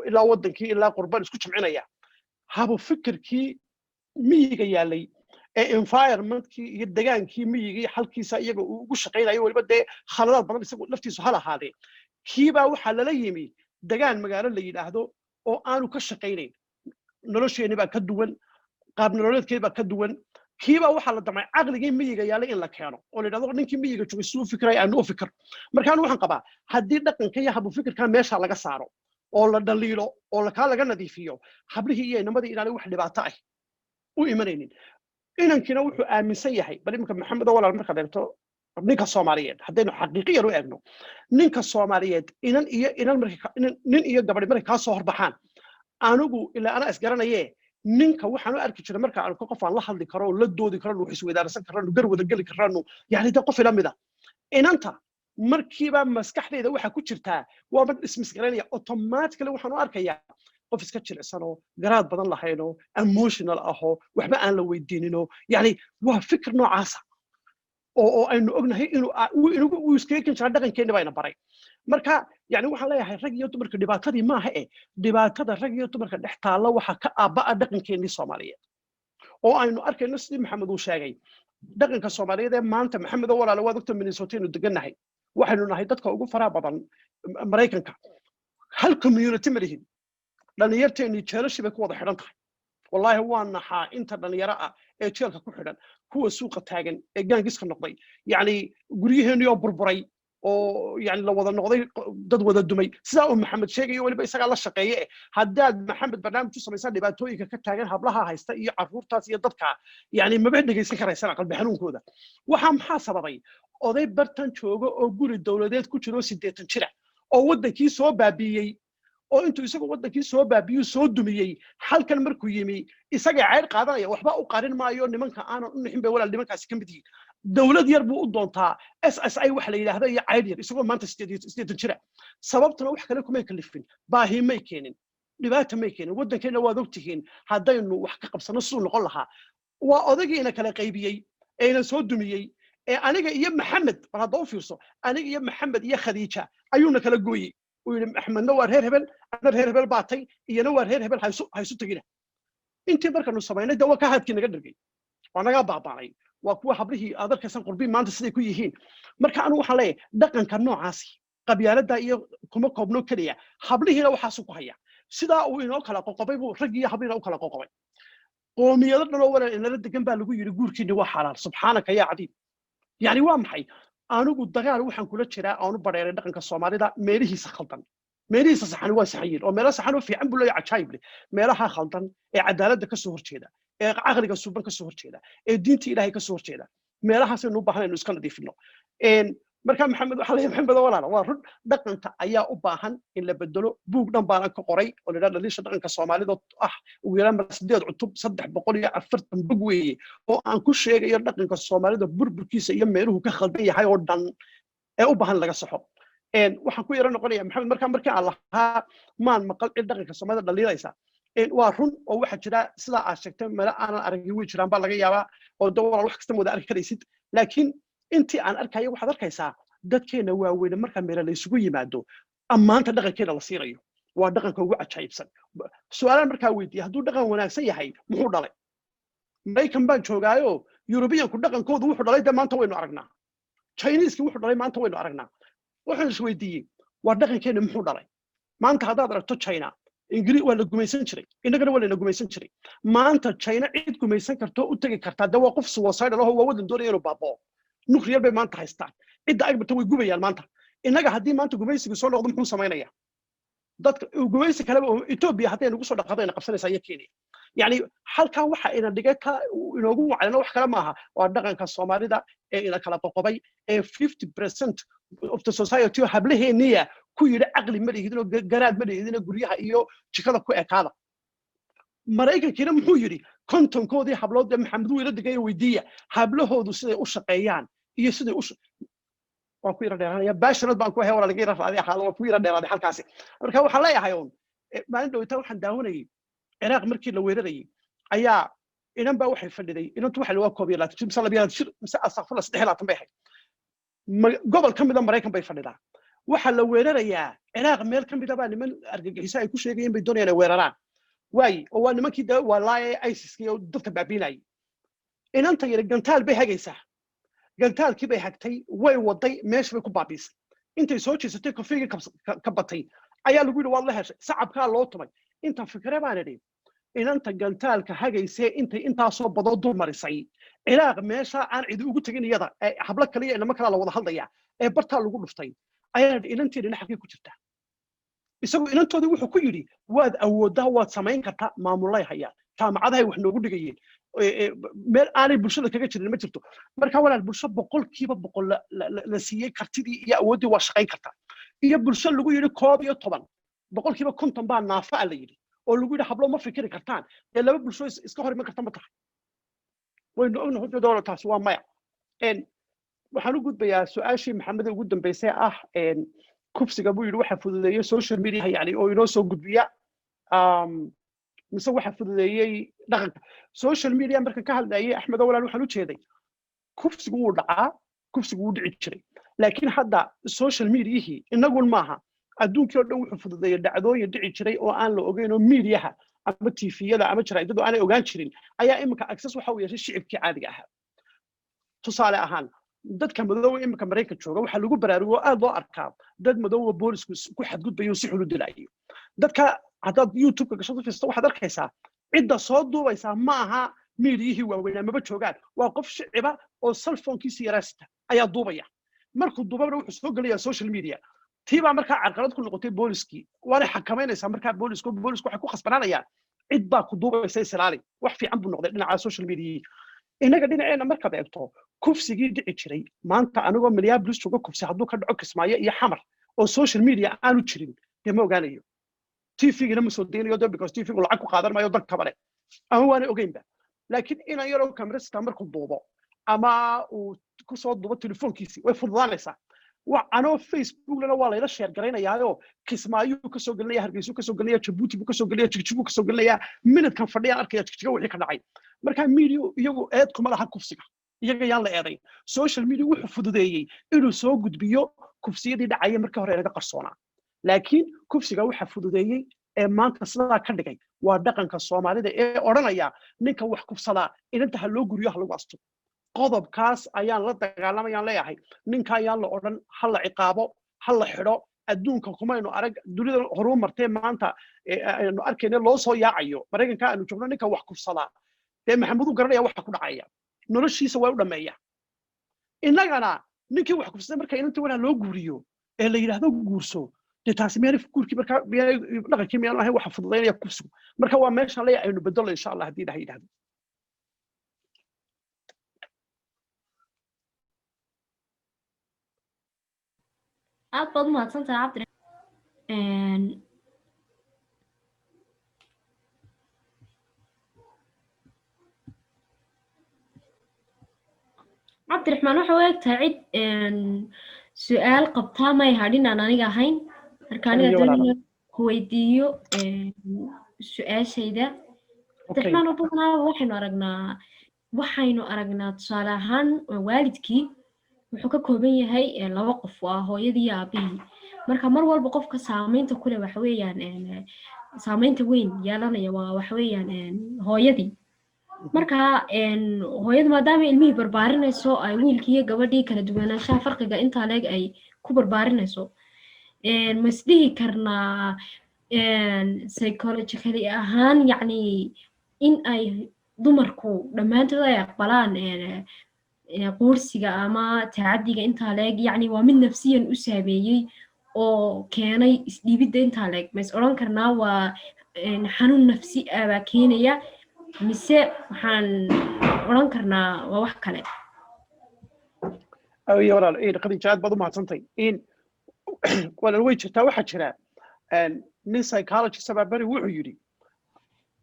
ilaa waddankii ilaa qurbaan isku jamcinaya, habu fikirkii miyiga yaalay ee environmentkii iyo degaankii miyigii xalkiisa iyaga uu ugu shaqaynayo, weliba dee khaladaad badan isagu laftiisu hal ahaadee, kiibaa waxaa lala yimi degaan magaalo la yidhaahdo oo aanu ka shaqaynayn. Nolosheenni baa ka duwan, qaab nololeedkeed baa ka duwan. Kiibaa waxaa la damcay caqligii miyiga yaalay in la keeno oo la yidhahdo ninkii miyiga joogay siduu u fikiraya aanu u fikir. Markaan waxaan qabaa, haddii dhaqanka iyo habu fikirka meesha laga saaro oo la dhaliilo oo kaa laga nadiifiyo, hablihii iyo inamadii inaanay wax dhibaato ah u imanaynin. Inankiina wuxuu aaminsan yahay, bal iminka Maxamedo walaal, markaad eegto ninka Soomaaliyeed, haddaynu xaqiiqiyan u eegno ninka Soomaaliyeed, inan iyo inan markay, nin iyo gabadhi markay kaa soo horbaxaan, anigu ilaa anaa isgaranaye, ninka waxaan u arki jiray marka aan qof aan la hadli karo oo la doodi karo, wax isweydaarsan karano, gar wada geli karano, yani de qof ila mida. Inanta markiiba maskaxdayda waxaa ku jirtaa waa mar dismiss garaynaya automatically. Waxaan u arkayaa qof iska jilicsanoo garaad badan lahaynoo emotional ahoo waxba aan la weydiininoo, yani waa fikir noocaasa oo aynu ognahay inuu inagu uu iskaga ken jiraa. Dhaqankeenni bayna baray. Marka yani waxaan leeyahay, rag iyo dumarka dhibaatadii maaha e, dhibaatada rag iyo dumarka dhex taalla waxaa ka aabba'a dhaqankeennii Soomaaliyeed oo aynu arkayno, sidii Maxamed uu sheegay, dhaqanka Soomaaliyeed ee maanta. Maxamed oo walaale, waad ogta, Minnesota aynu degannahay, waxaynu nahay dadka ugu faraha badan Maraykanka. Hal community ma lihin. Dhallinyarteennii jeelashii bay ku wada xidhan tahay. Wallaahi waa naxaa inta dhallinyaro ah ee jeelka ku xidhan, kuwa suuqa taagan ee gangiska noqday, yacni guryaheennii oo burburay oo yani la wada noqday dad wada dumay, sidaa uu Maxamed sheegayo. Weliba isagaa la shaqeeye eh. Haddaad Maxamed barnaamij u samaysaan dhibaatooyinka ka taagan hablaha haysta iyo carruurtaas iyo dadka, yani maba dhegaysan karaysana qalbi xanuunkooda. Waxaa maxaa sababay? Oday bartan jooga oo guri dowladeed ku jiro, 80 jira, oo waddankii soo baabiiyey, oo intuu isagu waddankii soo baabiyuu soo dumiyey, halkan markuu yimi isaga ceyr qaadanaya, waxba u qarin maayo. Nimanka aanan u nixin bay walaal nimankaasi ka mid yihiin. Dowlad yar buu u doontaa, SSI waxa la yidhaahda iyo ceyr yar, isagoo maanta 88 jira. Sababtuna wax kale kumay kalifin, baahi may keenin, dhibaata may keenin. Waddankeenna waad ogtihiin haddaynu wax ka qabsano siduu noqon lahaa. Waa odagiina kala qaybiyey eena soo dumiyey ee aniga iyo Maxamed, bal hadda u fiirso, aniga iyo Maxamed iyo Khadiija ayuuna kala gooyey. Uu yidhi Axmedna waa reer hebel, adna reer hebel baatay, iyana waa reer hebel, haysu tegina. Intii markanu samaynay de waa ka haadkii naga dhirgay, waa naga baabaanay, waa kuwa hablihii aad arkaysan qurbii maanta siday ku yihiin. Marka anigu waxaan leeyahay, dhaqanka noocaasi qabyaaladda iyo kuma koobno keliya, hablihiina waxaasu ku haya. Sidaa uu inoo kala qoqobay buu raggii iyo hablihiina u kala qoqobay. Qoomiyado dhan oo walaal inala degan baa lagu yidhi guurkiinni waa xalaal. Subxaanaka yaa cadiim! Yani waa maxay? Anigu dagaal waxaan kula jiraa aanu bareeray dhaqanka Soomaalida meelihiisa khaldan. Meelihiisa saxan waa saxan yihiin, oo meelo saxan oo fiican buu leeyahay, cajaayib leh. Meelaha khaldan ee cadaaladda ka soo horjeeda, ee caqliga suuban ka soo horjeeda, ee diinta Ilaahay ka soo horjeeda, meelahaasaynu u baahan aynu iska nadiifino. Marka Maxamed, waxaa leeyahay, Maxamed walaala, waa run, dhaqanka ayaa u baahan in la bedelo. Buug dhan baanan ka qoray oo la yidhaha Dhaliisha Dhaqanka Soomaalida, ah ugu yaraan mar 8 cutub, 340 bog weeye, oo aan ku sheegayo dhaqanka Soomaalida burburkiisa iyo meeluhu ka khaldan yahay oo dhan ee u baahan laga saxo. Waxaan ku yaro noqonaya, Maxamed, markaa markii aan lahaa maan maqal cid dhaqanka Soomaalida dhaliilaysa, waa run oo waxaa jira sidaa aad sheegtay, meelo aanan aragin way jiraan baa laga yaabaa, oo de walaal wax kasta ma wada arki karaysid. Laakiin intii aan arkayo, waxaad arkaysaa dadkeena waaweyne marka meelo la isugu yimaado ammaanta dhaqankeena la siinayo, waa dhaqanka ugu cajaa'ibsan. Su-aalaan markaa weydiiya: hadduu dhaqan wanaagsan yahay, muxuu dhalay? Maraykan baan joogaayo, Yurubiyanku dhaqankoodu wuxuu dhalay dee maanta waynu aragnaa, Chiniiski wuxuu dhalay maanta waynu aragnaa. Waxaan isweydiiyey, waa dhaqankeena muxuu dhalay? Maanta haddaad aragto China, Ingiri waa la gumaysan jiray, innagana waa layna gumaysan jiray. Maanta China cid gumaysan karto u tegi kartaa dee waa qof suicidal ahoo waa waddan doonaya inuu baaba'o. Nuclear bay maanta haystaan, cidda agbarta way gubayaan. Maanta innaga haddii maanta gumaysigu soo noqdo, muxuu samaynayaa dadka gumaysi kaleba? Ethiopia hadday nagu soo dhaqaaqdo, ina qabsanaysaa, iyo Kenya. Yani halkaa waxa ina dhigay ka inoogu wacdana wax kale maaha, waa dhaqanka Soomaalida ee ina kala qoqobay, ee 50% of the society oo hablaheeniya ku yidhi caqli ma lihidin oo garaad ma lihidin, guryaha iyo jikada ku ekaada. Maraykankiina muxuu yidhi? 50-koodii hablood ee Maxamed wiila degaya weydiiya hablahoodu siday u shaqeeyaan iyo siday u. Waan ku yara dheeraanaya, baashanad baan ku ahay, walaa laga yara raaday ahaado, waan ku yara dheeraaday halkaasi. Marka waxaan leeyahay uun, maalin dhowita waxaan daawanayay Ciraaq markii la weerarayay ayaa inan baa waxay fadhiday, inantu waxay waa 21 jir mise 22 jir mise, astaqfurla, 23 bay ahayd. Gobol ka mida Maraykan bay fadhidaa, waxaa la weerarayaa Ciraaq meel ka mida baa niman argagixiso ay ku sheegayeen bay doonayaan inay weeraraan waayi, oo waa nimankii de waa laaya ISIS oo dadka baabiinayay. Inanta yara gantaal bay hagaysaa, gantaalkii bay hagtay, way waday, meesha bay ku baabiisay. Intay soo jeesatay kofeygii ka batay ayaa lagu yidhi, "Waad la heshay." Sacabkaa loo tumay. Inta fikre baan idhi, inanta gantaalka hagaysee intay intaasoo badoo dul marisay Ciraaq, meesha aan cidi ugu tegin iyada, ee hablo kaliya inamo kalaa la wada hadlaya ee bartaa lagu dhuftay, ayaa idhi, inanteedina xalkay ku jirtaa? Isagu inantoodii wuxuu ku yidhi, "Waad awooddaa, waad samayn kartaa." Maamulay hayaan, jaamacadahay wax noogu dhigayeen, meel aanay bulshada kaga jirin ma jirto. Marka walaal, bulsho 100% la siiyey kartidii iyo awooddii waa shaqayn kartaa, iyo bulsho lagu yidhi 11 50% baa naafa a la yidhi, oo lagu yidhi hablo ma fikiri kartaan, dee laba bulsho iska hor iman karta ma tahay? Waynu ognahay dowla, taasi waa maya. Waxaan u gudbayaa su-aashii Maxamed ugu dambeysay, ah kufsiga buu yidhi waxa fududeeyey social media, yani oo inoo soo gudbiya, mise waxa fududeeyey dhaqanka? Social media markan ka hadlayay, Axmed walaal, waxaan u jeeday kufsigu wuu dhacaa, kufsigu wuu dhici jiray, laakiin hadda social mediahii inagun maaha, adduunkii oo dhan wuxuu fududeeyey dhacdooyin dhici jiray oo aan la ogeyn, oo mediaha ama TV-yada ama jaraa'idadu aanay ogaan jirin ayaa iminka access waxa uu yeeshay shicibkii caadiga ahaa. Tusaale ahaan, dadka madoowa iminka Maraykan jooga waxaa lagu baraarugo oo aad loo arkaa dad madoowa boolisku ku xadgudbayo, si xun u dilayo dadka. Haddaad YouTube-ka gasho fiirsato, waxaad arkaysaa cidda soo duubaysaa ma aha miidiyihii waaweynaa, maba joogaan, waa qof shiciba oo cellphonekiisa yaraasita ayaa duubaya. Markuu duubabna wuxuu soo gelayaa social media. Tii baa markaa carqalad ku noqotay booliskii, waanay xakamaynaysaa markaa boolisku. Boolisku waxay ku khasbanaanayaan cid baa ku duubaysa isilaali. Wax fiican buu noqday dhinaca social media. Innaga dhinaceena markaad eegto, kufsigii dhici jiray, maanta anigoo Minneapolis jooga, kufsi hadduu ka dhaco Kismaayo iyo Xamar oo social media aanu jirin, dee ma ogaanayo, TV-gina ma soo deynayo de, because TV-gu lacag ku qaadan maayo dan kabale ama waanay ogeynba. Laakiin inan yaroo camera sita markuu duubo ama uu kusoo duubo telefoonkiisii, way fududaanaysaa. Anoo Facebook lana waa layla share garaynayaayo, Kismaayuu kasoo gelinaya, Hargeysuu kasoo gelinaya, Jabuuti buu kasoo gelinaya, Jigjiguu kasoo gelinaya, minutkan fadhiyaan arkaya Jigjiga wixii ka dhacay. Marka media iyagu eed kuma laha kufsiga, iyaga yaan la eedayn. Social media wuxuu fududeeyey inuu soo gudbiyo kufsiyadii dhacaya markii hore laga qarsoonaa, laakiin kufsiga waxa fududeeyey ee maanta sidaa ka dhigay waa dhaqanka Soomaalida ee odhanaya ninka wax kufsadaa inanta ha loo guriyo, ha lagu asturo. Qodobkaas ayaan la dagaalamayaan leeyahay. Ninka ayaan la odhan ha la ciqaabo, ha la xidho. Adduunka kumaynu arag, dunida horuu martee maanta aynu arkayna loo soo yaacayo, Maraykanka aanu joogno, ninka wax kufsadaa dee Maxamed uu garanaya waxa ku dhacaya, noloshiisa waa u dhammeeya. Innagana ninkii wax kufsaday marka inanta walaa loo guuriyo ee la yidhaahdo guurso, dee taasi miyaanay guurkii marka miyaanay dhaqankii miyaanu ahayn waxa fududaynaya kufsigu? Marka waa meeshaan leeyahay aynu bedelo, insha Allah, haddii Ilahay yidhahdo. Aad baad u mahadsantahay, Cabdi. Cabdiraxmaan, waxa u eg tahay cid su-aal qabtaa may hadhin aan aniga ahayn. Marka aniga doonaya ku weydiiyo su-aashayda. Cabdiraxmaan, oo badanaaba waxaynu aragnaa tusaale ahaan waalidkii wuxuu ka kooban yahay laba qof, waa hooyadii iyo aabihii. Marka mar walba qofka saameynta kule waxa weeyaan, saameynta weyn yeelanaya waa waxa weeyaan hooyadii. Marka hooyadu maadaama ilmihii barbaarinayso, ay wiilkii iyo gabadhii kala duwanaanshaha farqiga intaa leeg ay ku barbaarinayso, ma isdhihi karnaa psychologically ahaan, yacni in ay dumarku dhammaantood ay aqbalaan quursiga ama tacadiga intaa leeg, yacni waa mid nafsiyan u saameeyey oo keenay isdhiibidda intaa leeg? Ma is odhan karnaa waa xanuun nafsi ah baa keenaya, mise waxaan odhan karnaa waa wax kale? Iyo walaal Khadiija, aad baad u mahadsantay. In walaal way jirtaa. Waxaa jira nin psychologist baa beri wuxuu yidhi,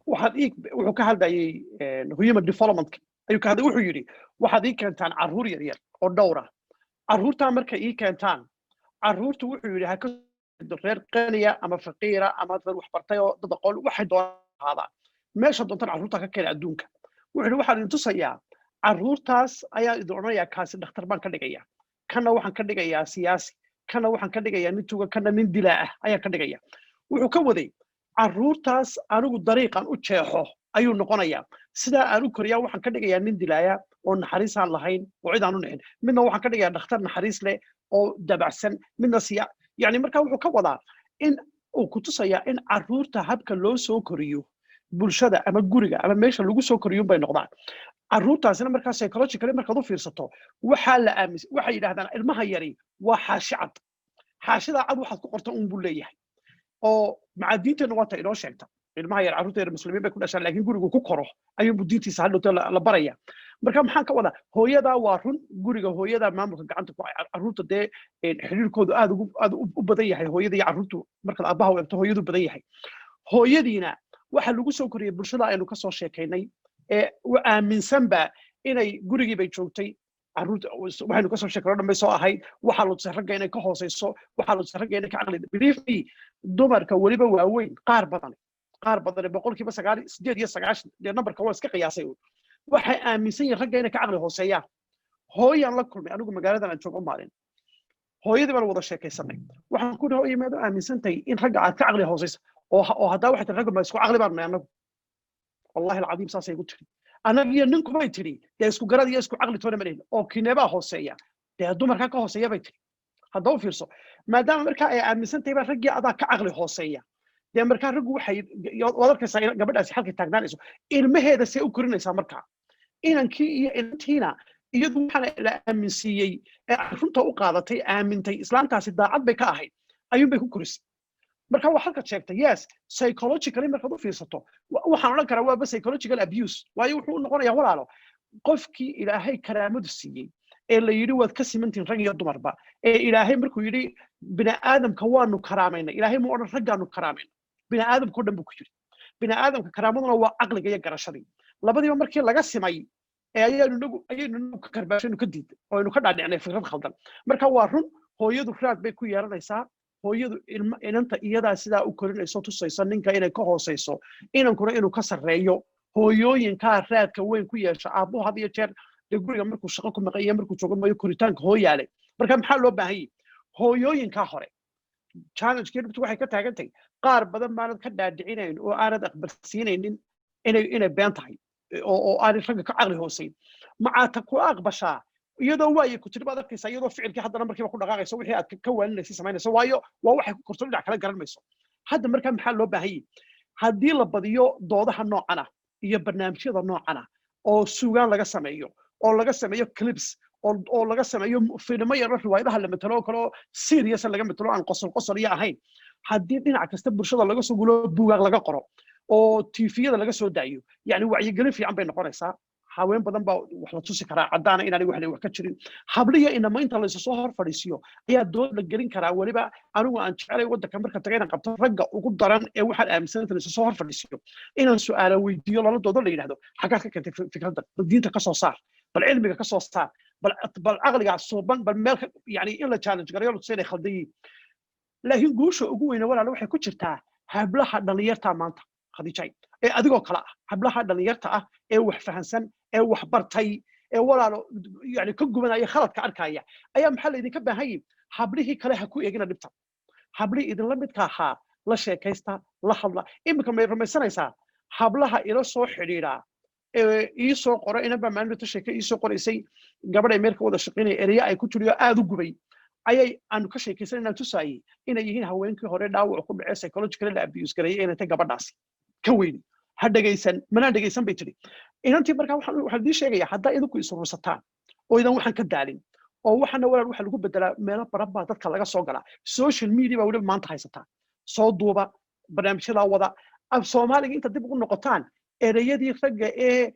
waxaad ii, wuxuu ka hadlayay human development ayuu ka hadlay. Wuxuu yidhi, waxaad ii keentaan carruur yar yar oo dhowr ah. Carruurtaa markay ii keentaan, carruurtu wuxuu yidhi ha ka reer qaniya ama faqiira ama dad wax bartay oo dad aqoon waxay doonaan ahaadaan, meesha doontaan carruurtaa ka keena adduunka. Wuxuu yidhi, waxaan idin tusayaa carruurtaas ayaa idin odhanayaa, kaasi dhakhtar baan ka dhigaya, kana waxaan ka dhigayaa siyaasi, kana waxaan ka dhigayaa nin tuga, kana nin dilaa ah ayaan ka dhigaya. Wuxuu ka waday carruurtaas anigu dariiqan u jeexo ayuu noqonayaa. Sidaa aan u koriyaa, waxaan ka dhigayaa nin dilaaya oo naxariis aan lahayn oo cid aan u nixin, midna waxaan ka dhigayaa dhakhtar naxariis leh oo dabacsan, midna siya. Yani marka wuxuu ka wadaa in uu ku tusayaa in carruurta habka loo soo koriyo bulshada ama guriga ama meesha lagu soo koriyo bay noqdaan carruurtaasina. Markaa psychologically markaad u fiirsato, waxaa la aaminsan, waxay yidhahdaan ilmaha yari waa xaashi cad, xaashidaa cad waxaad ku qorta un buu leeyahay. Oo macaadiinteenna waata inoo sheegta ilmaha yar, carruurta yar muslimiin bay ku dhashaan, laakiin gurigu ku koro ayuunbu diintiisa hadhowta la baraya. Marka maxaan ka wadaa? Hooyadaa waa run, guriga hooyadaa maamulka gacanta ku carruurta dee xiriirkoodu aad ugu aad u badan yahay hooyada iyo carruurtu. Markaad aabbaha u eegto, hooyadu badan yahay. Hooyadiina waxa lagu soo koriyey bulshada aynu kasoo sheekaynay ee u aaminsanba inay gurigii bay joogtay. Carruurta waxaynu kasoo sheekay dhan bay soo ahayd. Waxaa la tusay ragga inay ka hooseyso, waxaa la tusay ragga inay ka caqli. Believe me, dumarka weliba waaweyn qaar badan, 98%, dee nambarka waa iska qiyaasay uun, waxay aaminsan yihiin ragga inay ka caqli hooseeyaan. Hooyaan la kulmay anigu magaaladan aan joogo maalin. Hooyadii baan wada sheekaysanay. Waxaan ku dhahay, hooyo, maad u aaminsantahay in ragga aad ka caqli hooseysa? Oo haddaa waxay tiri, ragga ma isku caqli baanu nahay annagu? Wallahi alcadiim, saasay igu tiri. Annaga iyo ninkumay tiri, dee isku garad iyo isku caqli toona ma lihin, oo kineebaa hooseeya? Dee dumarkaa ka hooseeya bay tiri. Hadda u fiirso, maadaama markaa ay aaminsan tahay baa raggii adaa ka caqli hooseeya, dee markaa raggu waxay waad arkaysaa in gabadhaasi halkay taagnaanayso ilmaheeda see u korinaysaa. Markaa inankii iyo inantiina iyadu waxaana la aaminsiiyey ee runta u qaadatay, aamintay, islaantaasi daacad bay ka ahayd, ayuun bay ku korisay. Marka waa halkaad sheegtay, yes, psychologically markaad u fiirsato, waxaan odhan karaa waaba psychological abuse. Waayo wuxuu u noqonayaa, walaalo, qofkii Ilaahay karaamadu siiyey ee la yidhi waad ka simantihin rag iyo dumarba, ee Ilaahay markuu yidhi bini aadamka waanu karaamaynay, Ilaahay mu odhan raggaanu karaamayna, bini aadamka o dhan buu ku yidhi. Bini aadamka karaamaduna waa caqliga iyo garashadii. Labadiiba markii laga simay ee ayaynu inagu ka karbaashaynu, ka diiday oo aynu ka dhaadhicnay fikrad khaldan. Marka waa run, hooyadu raad bay ku yeelanaysaa. Hooyadu ilma inanta iyadaa sidaa u korinayso, tusaysa ninka inay ka hooseyso, inankuna inuu ka sarreeyo. Hooyooyinkaa raadka weyn ku yeesha. Aabbuhu had iyo jeer dee guriga markuu shaqo ku maqan yahay, markuu joogo mayo koritaanka hooyaale. Marka maxaa loo baahan yahay? Hooyooyinkaa hore challenge dhibtu waxay ka taagantahay, qaar badan baanad ka dhaadhicinayn oo aanad aqbalsiinaynin inay been tahay oo aanay ragga ka caqli hooseyn. Macaata ku aqbashaa iyadoo waaye ku tiri baad arkaysaa iyadoo ficilkii haddana markiiba ku dhaqaaqayso wixii aad ka waaninaysay samaynayso. Waayo waa waxay ku korto, dhinac kala garan mayso hadda. Markaa maxaa loo baahan yahay? Haddii la badiyo doodaha noocan ah iyo barnaamijyada noocan ah, oo suugaan laga sameeyo, oo laga sameeyo clips, oo laga sameeyo filimo yaro, riwaayadaha la matalo oo kale oo serious laga matalo, aan qosol qosol iyo ahayn, haddii dhinac kasta bulshada laga soo gulo, buugaag laga qoro oo TV-yada laga soo daayo, yani wacyigelin fiican bay noqonaysaa. Haween badan baa wax la tusi karaa caddaana inaanay wax wax ka jirin. Habliya inama inta laysu soo hor fadhiisiyo ayaa dood la gelin karaa. Weliba anigu aan jecelay waddanka marka taga inaan qabto ragga ugu daran ee waxaan aaminsan inta laysu soo hor fadhiisiyo, inaan su'aala weydiiyo, lala doodo, la yidhahdo: "Xaggaad ka keentay fikraddan? Bal diinta ka soo saar, bal cilmiga ka soo saar, bal caqligaa suuban, bal meel yani in la challenge garayo, la tuso inay khaldan yihiin. Laakiin guusha ugu weyne, walaala, waxay ku jirtaa hablaha dhalinyarta maanta, Khadiijay, ee adigoo kale ah, hablaha dhalinyarta ah ee wax fahansan, ee wax bartay, ee walaalo yani ka gubanaya khaladka arkaya ayaa. Maxaa laydinka baahan yihin? Hablihii kale ha ku eegina dhibta. Hablihii idinla midka ahaa la sheekaysta, la hadla. Iminka may rumaysanaysaa hablaha ila soo xidhiidhaa ee ii soo qora? Inan baa maalinta sheeke ii soo qoraysay, gabadhay meel ka wada shaqaynaya, ereya ay ku tiriyo aad u gubay ayay aanu ka sheekaysan, inaan tusaayey inay yihiin haweenkii hore dhaawac ku dhacee, psychologically la abuse gareeyay, inay tay gabadhaasi ka weyni. "Ha dhegaysan, manaan dhegaysan," bay tidhi inantii. Markaa waxaan idiin sheegayaa, haddaa idinku isurursataan oo idan waxaan ka daalin oo waxana, walaal, waxa lagu bedelaa meelo badan baa dadka laga soo galaa. Social media baa weliba maanta haysataa, soo duuba barnaamijyadaa wada af Soomaaliga. Inta dib ugu noqotaan ereyadii ragga ee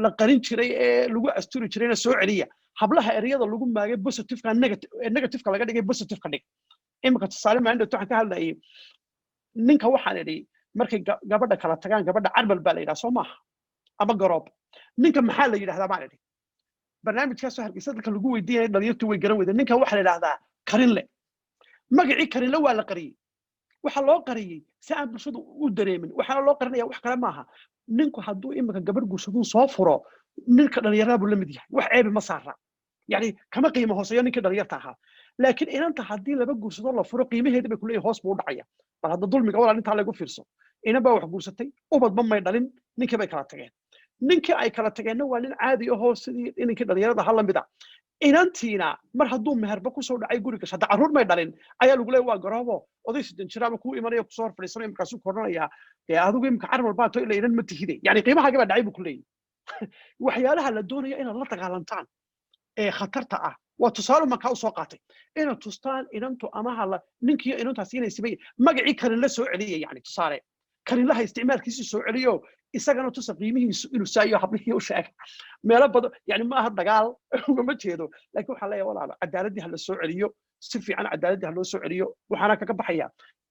la qarin jiray ee lagu asturi jirayna soo celiya. Hablaha ereyada lagu maagay positiveka, negativeka laga dhigay, positiveka dhig. Imika tusaale, maalin dhowto waxaan ka hadlayay ninka. Waxaan idhi, markay gabadha kala tagaan, gabadha carmal baa la yidhaha, soo maaha, ama garoob? Ninka maxaa la yidhahdaa baan idhi. Barnaamijkaasoo Hargeysa dadka lagu weydiinaya, dhalinyartu way garan weyda. Ninka waxaa la yidhahdaa karinle. Magacii karinle waa la qariyey. Waxaa loo qariyey si aan bulshadu u dareemin. Waxaana loo qarinaya wax kale maaha. Ninku hadduu imika gabadh guursaduu soo furo, ninka dhalinyarada buu la mid yahay, wax ceebi ma saara, yani kama qiimo hooseeyo ninkii dhalinyarta ahaa. Laakiin inanta haddii laba guursado la furo, qiimaheeda bay kuleeyahay hoos buu u dhacaya. Bal hadda dulmiga, walaal, intaa lagu fiirso. Inan baa wax guursatay, ubadba may dhalin, ninkii bay kala tageen. Ninkii ay kala tageenna waa nin caadi ahoo sidii ninkii dhalinyarada ahaa lamid a. Inantiina mar hadduu meherba kusoo dhacay guriga, hadda carruur may dhalin, ayaa lagu leeya waa garoobo. Oday 30 jiraaba kuu imanaya, kusoo hor fadhiisanaya, markaasuu koranaya: "Dee adigu imika carmal baa to, ila inan ma tihide, yani qiimahaaga baa dhacay," buu ku leeyahy. Waxyaalaha la doonaya inaad la dagaalantaan ee khatarta ah waa tusaale markaa usoo qaatay, inaad tustaan inantu amaha la ninkiyo inantaasi inay simay. Magacii karinla soo celiya, yani tusaale karinlaha isticmaalkiisi soo celiyo, isagana tusa qiimihiisu inuu saayo. Hablihii u sheega meelo badan, yani ma aha dagaal, ugama jeedo, laakiin waxaan leeyahay, walaalo, cadaaladdii ha la soo celiyo, si fiican cadaaladdii ha loo soo celiyo. Waxaana kaga baxaya,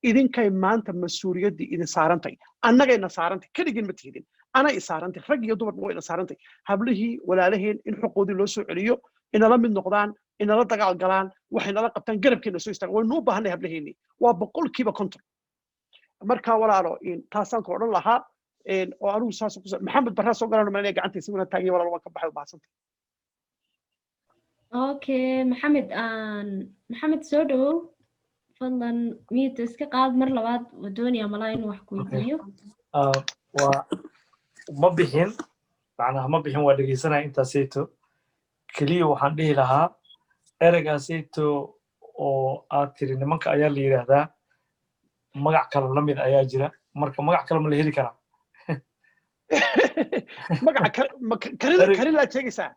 idinkay maanta mas-uuliyaddii idin saarantay, annagayna saarantay, keligin ma tihidin, anay isaarantay, rag iyo dumarba wayna saarantay. Hablihii walaalaheen in xuquuqdii loo soo celiyo, inala mid noqdaan, inala dagaal galaan, waxay nala qabtaan, garabkeena soo istaagan. Waynu u baahanay hablaheennii, waa 50%. Marka walaalo, taasaan ku odhan lahaa oo anigu saas ku Maxamed Barraa soo garan malinaya, gacanta isaguna taagay. Walaalo, waan ka baxay, mahadsantay. Okay, Maxamed, aan Maxamed soo dhawow, fadlan mute iska qaad mar labaad. Waa doonayaa malaa inuu wax ku weydiiyo. Waa ma bixin, macnaha ma bixin, waa dhegeysanaya intaasayto. Keliya waxaan dhihi lahaa ereygaasayto oo aad tiri nimanka ayaa la yidhaahdaa, magac kale la mid ayaa jira. Marka magac kale ma la heli karaa? Magaca karinlaad sheegaysaa?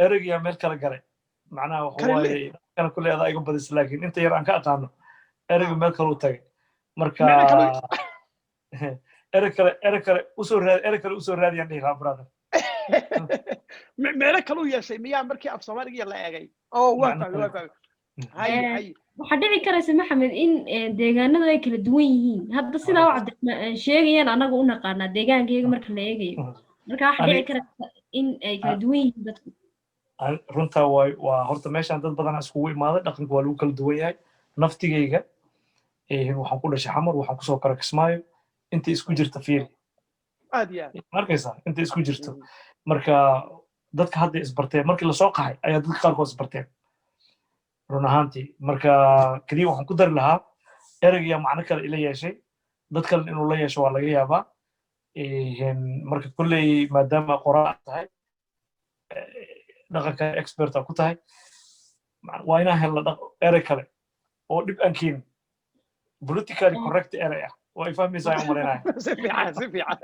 Ereygiyaa meel kala galay. Macnaha waxa waaye kana kule adaa iga badisa, laakiin inta yar aan ka aqaano ereygu meel kale u tagay. Marka erey kale, erey kale usoo raadi, erey kale usoo raadiyaan dhihi lahaa, brother. Meelo kale u yeeshay miyaa markii af Soomaaliga la eegay? Oo waa fahmay, waa fahmay, hay hay. Waxaa dhici karaysa, Maxamed, in deegaanadu ay kala duwan yihiin. Hadda sidaa u Cabdiraxmaan sheegayaan anaga u naqaanaa deegaankayga marka la eegayo. Marka waxaa dhici karaysa in ay kala duwan yihiin dadku. Runtaa waay. Waa horta meeshaan dad badanaa iskugu imaaday, dhaqanka waa lagu kala duwan yahay. Naftigayga waxaan ku dhashay Xamar, waxaan kusoo kora Kismaayo. Inta isku jirta fiiri. Aad iyo aad. Arkaysaa inta isku jirto. Marka dadka hadda isbarteen markii lasoo qaxay ayaa dadka qaarkood isbarteen, run ahaantii. Marka keliya waxaan ku dari lahaa ereygayaa macno kale ila yeeshay, dad kalena inuu la yeesho waa laga yaabaa. Marka kolley maadaama qoraa tahay, dhaqanka experta ku tahay, waa inaan helna erey kale oo dhib aan keenin, politically correct erey ah. Waa ifahmaysaa aan malaynaya. Si fiican, si fiican.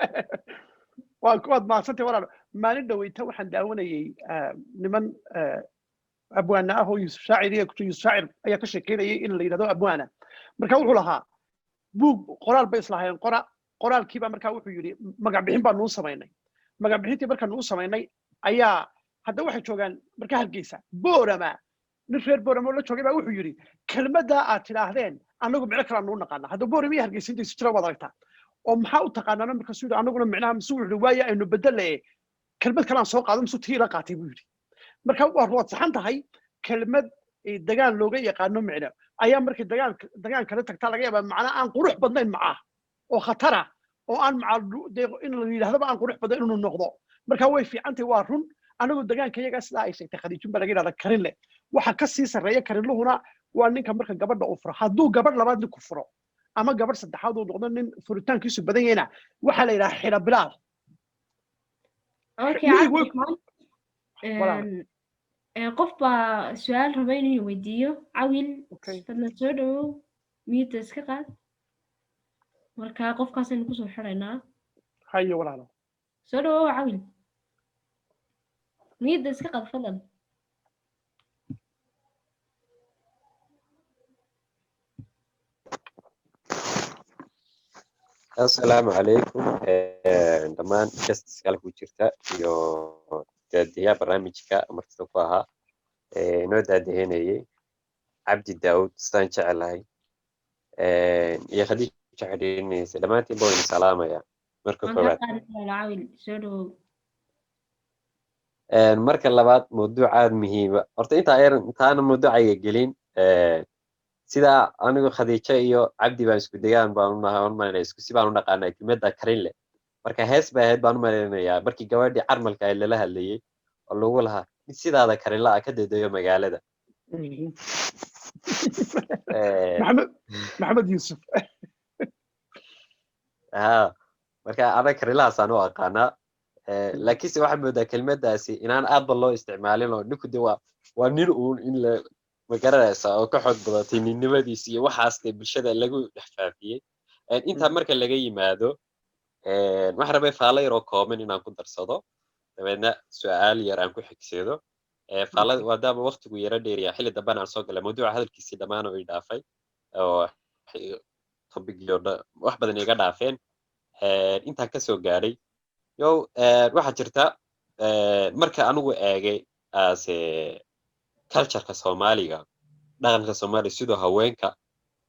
Waa waad mahadsantay, walaalo. Maalin dhaweyta waxaan daawanayey niman abwaana ah oo Yuusuf Shaacir iyo Yuusuf Shaacir ayaa ka sheekeynayay in la yidhahdo abwaana. Marka wuxuu lahaa buug qoraal bay islahaayeen qora. Qoraalkiiba markaa wuxuu yidhi magac bixin baa nuu samaynay. Magac bixintii markaa nuu samaynay Ayaa hadda waxay joogaan marka Hargeysa, Boorama. Nin reer Boorama oo la joogay baa wuxuu yidhi, "Kelmaddaa aad tidhaahdeen annagu micno kale aanu naqaana." Hadda Boorama iyo Hargeysa intay isu jiraan waad aragtaa. "Oo maxaa u taqaanaana?" Markaasuu yidhi, "Annaguna micnaha." Mise wuxuu yidhi, "Waaye, aynu bedele, kelmad kale aan soo qaado." Mise tii la qaatay buu yidhi. Marka waad saxan tahay. Kelmad dagaal looga yaqaano micno ayaa markay dagaal kale tagtaa laga yaabaa macna aan qurux badnayn macaa oo khatara oo aan macaa dee in la yidhahdaba aan qurux badnayn inuu noqdo. Marka way fiican tahay, waa run. Anigu degaanka iyaga sidaa ay sheegtay Khadiijun baa laga yidhahda karinle. Waxa ka sii sarreeya karinluhuna waa ninka marka gabadha uu furo, hadduu gabadh labaad ninku furo ama gabadh saddexaad uu noqdo, nin furitaankiisu badan yahayna, waxaa la yidhaha xidha bilaal. Okay. Midig way Cabdiraxmaan. Walaal. Qof baa su-aal raba inuu weydiiyo, Cawil. Okay. Fadlan soo dhawow, mute iska qaad. Marka qofkaasaynu kusoo xiraynaa. Hayo, walaalo. Soo dhawow Cawil, mute iska qaad fadlan. Asalaamu calaykum dhammaan guests ku jirta iyo daadiyaha barnaamijka martida ku ahaa inoo daadihinayay, Cabdi Daawud sidaan jecelahay iyo Khadiija xidhiidhinaysa, dhammaantiin baa idin salaamaya marka Waan kaa koowaad. qaadan, walaalo Cawil, soo dhawow. Marka labaad, mawduuc aad muhiima horta intaa yar intaana mawduucayga gelin, sidaa anigu Khadiijo iyo Cabdi baan isku degaan baan unahay, u malaynaya isku si baan u dhaqaanaa kelmadda karinle. Marka hees bay ahayd baan u malaynayaa, markii gabadhii carmalka ahayd lala hadlayay oo lagu lahaa, "Mid sidaada karinla ah ka dedayo magaalada." Maxamed Yuusuf. Ha, marka anaga karinlahaasaan u aqaanaa, laakiinse waxaad moodaa kelmaddaasi inaan aadba loo isticmaalin oo ninku de waa nin uun in la ma garanaysaa oo ka xoog badatay ninnimadiisa iyo waxaas dee bulshada lagu dhex faafiyey. Intaa marka laga yimaado, waxaan rabay faalo yar oo kooban inaan ku darsado, dabeedna su-aal yar aan ku xigsado. Faallada maadaama waqtigu yara dheeriya, xilli dambena aan soo galay, mawduuca hadalkiisii dhammaan oo i dhaafay oo topicyo wax badan iga dhaafeen intaan kasoo gaadhay yow. Waxaa jirta marka anigu eegay ase cultureka Soomaaliga, dhaqanka Soomaaliga, sidoo haweenka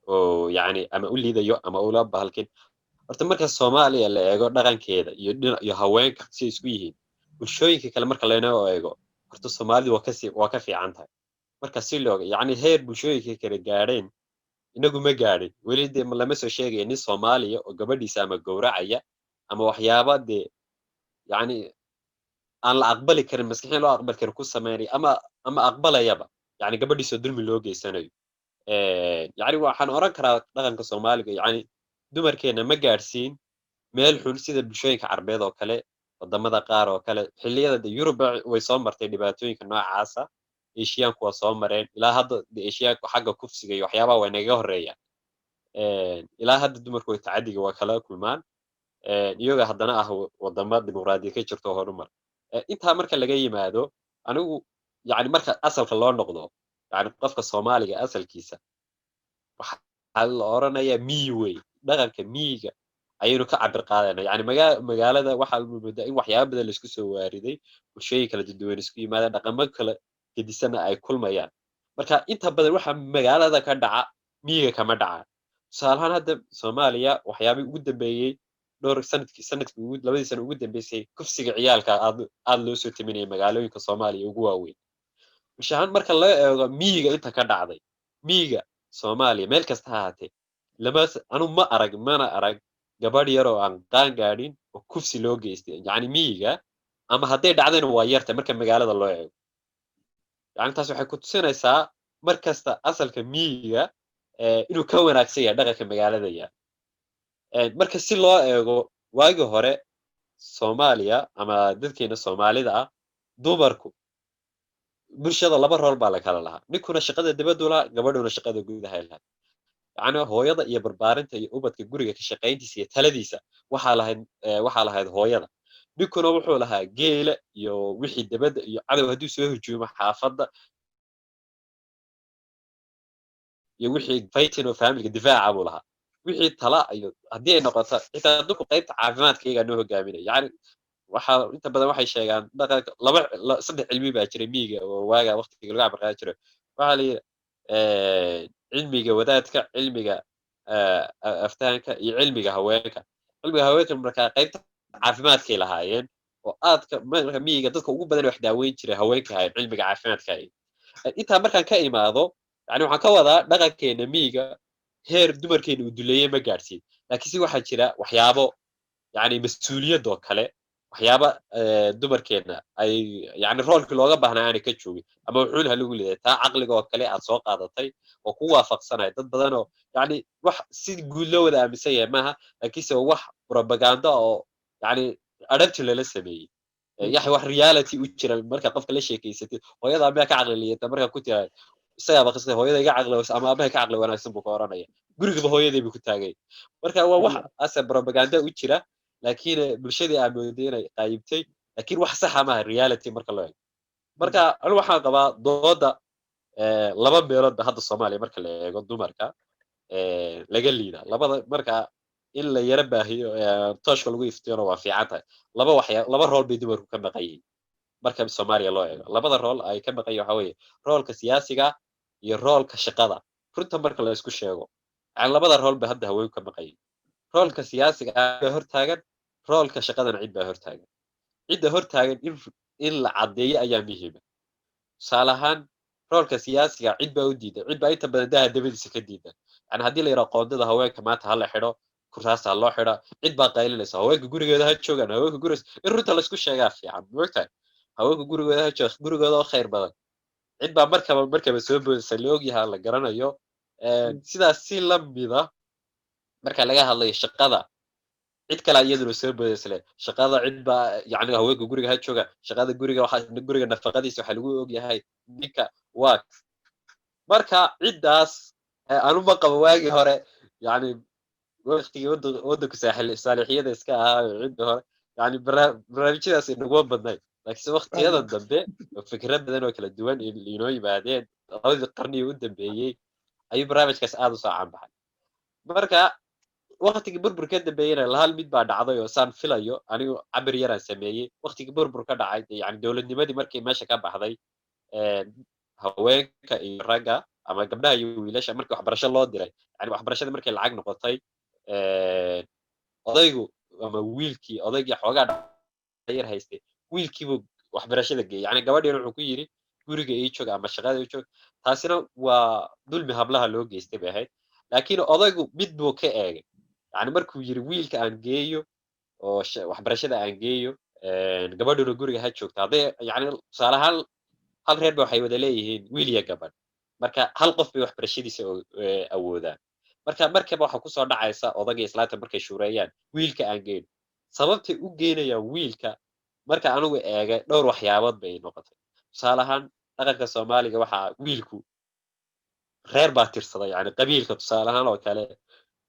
oo yacni ama u liidayo ama ula bahalkin. Horta marka Soomaaliya la eego dhaqankeeda iyo dhinac iyo haweenka si isku yihiin bulshooyinka kale marka laynoo eego, horta Soomaalidu waa ka fiican tahay. Marka si looga yacni heer bulshooyinka kale gaadheen inagu ma gaadhin weli. Dee lama soo sheegaya nin Soomaaliya oo gabadhiisa ama gowracaya ama waxyaaba dee yacni aan la aqbali karin, maskaxiyan loo aqbali karin ku sameynaya ama aqbalayaba yacni gabadhiisa dulmi loo geysanayo. Yacni waxaan oran karaa dhaqanka Soomaaliga yacni dumarkeena ma gaadhsiin meel xun sida bulshooyinka Carbeed oo kale, wadamada qaar oo kale. Xilliyada de Yurub way soo martay dhibaatooyinka noocaasa, Eshiyaanku waa soo mareen. Ilaa hadda de Eshiyaanku xagga kufsiga iyo waxyaabaha way nagaga horreeyaan. Ilaa hadda dumarku way tacadiga waa kala kulmaan, iyaga haddana ah wadamo dimuqraadiya ka jirto oo horumar. Intaa marka laga yimaado, anigu yacni marka asalka loo noqdo, yacni qofka Soomaaliga asalkiisa waxaa la oranayaa miyi wey. Dhaqanka miyiga ayaynu ka cabir qaadana. Yacni magaalada waxaa moodaa in waxyaaba badan laisku soo waariday, bulshooyin kala duwan isku yimaadaan, dhaqamo kala gedisana ay kulmayaan. Marka inta badan waxa magaalada ka dhaca miyiga kama dhacaan. Tusaale ahaan, hadda Soomaaliya waxyaabihii ugu dambeeyey, dhowr sanadkii ugu 2dii sano ugu dambeysay, kufsiga ciyaalka aad aad loo soo taminayay magaalooyinka Soomaaliya ugu waaweyn. Bulsho ahaan marka loo eego miyiga inta ka dhacday, miyiga Soomaaliya meel kasta ha ahaatee, lama anu ma arag, mana arag gabadh yar oo aan qaan gaadhin oo kufsi loo geystay yacni miyiga, ama hadday dhacdayna waa yartay marka magaalada loo eego. Yacni taas waxay ku tusinaysaa mar kasta asalka miyiga inuu ka wanaagsan yahay dhaqanka magaalada yahay. Marka si loo eego waagii hore Soomaaliya ama dadkeena Soomaalida ah, dumarku bulshada laba role baa la kala lahaa: ninkuna shaqada dibaddu lahaa, gabadhuna shaqada gudaha lahaa. Yacni hooyada iyo barbaarinta iyo ubadka guriga ka shaqayntiisa iyo taladiisa waxaa lahayd hooyada. Ninkuna wuxuu lahaa geela iyo wixii dibadda iyo cadow hadduu soo hujuumo xaafadda iyo wixii fighting oo familyga difaaca buu lahaa, wixii tala iyo haddii ay noqoto xitaa dadku qaybta caafimaadka iyagaa noo hogaaminaya yacni. Waxaa inta badan waxay sheegaan dhaqanka laba, saddex cilmi baa jiray miyiga oo waaga waqtiga lagu cabir qaadan jiray. Waxaa la yidhi cilmiga wadaadka, cilmiga aftahanka iyo cilmiga haweenka. Cilmiga haweenka markaa qaybta caafimaadkay lahaayeen oo aadka marka miyiga dadka ugu badan wax daaweyn jiray haweenka ahaayeen, cilmiga caafimaadka ahayd. Intaa markaan ka imaado, yani waxaan ka wadaa dhaqankeena miyiga heer dumarkeena uu duleeyey ma gaadhsiin, laakiin si waxaa jira waxyaabo, yani mas-uuliyad oo kale, waxyaaba dumarkeena ay yani roolkii looga baahnaa aanay ka joogin ama wuxuun ha lagu leeyahay. Taa caqliga oo kale aad soo qaadatay oo ku waafaqsanaya dad badan oo yani wax si guud loo wada aaminsan yahay maaha, laakiinse wax propaganda oo yani adhabti lala sameeyey, yahay wax reality u jira. Marka qofka la sheekeysatid, "Hooyada miyaa ka caqli liidata?" markaa ku tiraad, "Isagaaba qistay, hooyada iga caqli ama aabahay ka caqli wanaagsan," buu ka oranaya. "Gurigaba hooyaday buu ku taagay." Marka waa wax ase propaganda u jira, laakiin bulshadii aa mooday inay qaayibtay, laakiin wax saxa maaha reality marka loo eego. Marka anigu waxaan qabaa dooda laba meelood ba hadda Soomaaliya marka la eego dumarka laga liida labada. Marka in la yara baahiyo, tooshka lagu iftiyona waa fiican tahay. Laba waxya, laba rool bay dumarku ka maqan yihiin marka Soomaaliya loo eego. Labada rool ay ka maqan yihiin waxaa weeye roolka siyaasiga iyo roolka shaqada. Runta marka la isku sheego, yani labada rool ba hadda haweenku ka maqan yihiin. Roolka siyaasiga baa hortaagan, roolka shaqadana cid baa hortaagan. Cidda hortaagan in la caddeeyo ayaa muhiima. Tusaale ahaan, roolka siyaasiga cid baa u diida, cid baa inta badan daha dabadiisa ka diida. Yani haddii la yidhaha qoondada haweenka maanta ha la xidho, kuraasta ha loo xidho, cid baa qaylinaysa, "Haweenka gurigooda ha joogaan, haweenka guriga." In runta laisku sheegaa fiican, moogtahay? Haweenka gurigooda ha jooga, gurigooda oo khayr badan. Cid baa markaba soo boodaysa, la ogyahaa, la garanayo. Sidaas si la mida marka laga hadlayo shaqada, cid kale iyaduna soo boodaysa leh shaqada. Cid baa yani haweenka guriga ha jooga, shaqada guriga, waxa guriga nafaqadiisa waxaa lagu ogyahay ninka. Waa marka ciddaas anu ma qabo. Waagii hore, yani waqtigii waddanku saaxil saalixiyada iska ahaa, cidda hore yani barnaamijyadaas inaguma badnayn, laakiinse waqtiyada dambe oo fikrad badan oo kala duwan inoo yimaadeen, labadii qarnigii u dambeeyey ayuu barnaamijkaas aad u soo caanbaxay. Marka waqtigii burbur ka dambeeyeyna hal mid baa dhacday oo saan filayo anigu cabir yaraan sameeyey. Waqtigii burbur ka dhacay, yani dowladnimadii markii meesha ka baxday, haweenka iyo ragga ama gabdhaha iyo wiilasha markii waxbarasho loo diray, yani waxbarashadii markay lacag noqotay, odaygu ama wiilkii odaygii xoogaa yar haystay wiilkiibuu waxbarashada geeyey, yani gabadhiina wuxuu ku yidhi, "Guriga ii joog ama shaqada ii joog." Taasina waa dulmi hablaha loo geystay bay ahayd. Laakiin odaygu mid buu ka eegay, yani markuu yidhi wiilka aan geeyo oo waxbarashada aan geeyo, gabadhuna guriga ha joogto, hadday yani tusaale ahaan hal reer ba waxay wada leeyihiin wiil iyo gabadh, marka hal qof bay waxbarashadiisa awoodaan. Marka markaba waxaa kusoo dhacaysa odayga islaanta markay shuureeyaan, "Wiilka aan geyno." Sababtay u geynayaan wiilka marka anigu eegay dhowr waxyaabood bay noqotay. Tusaale ahaan, dhaqanka Soomaaliga waxaa wiilku reer baa tirsada, yani qabiilka tusaale ahaan oo kale.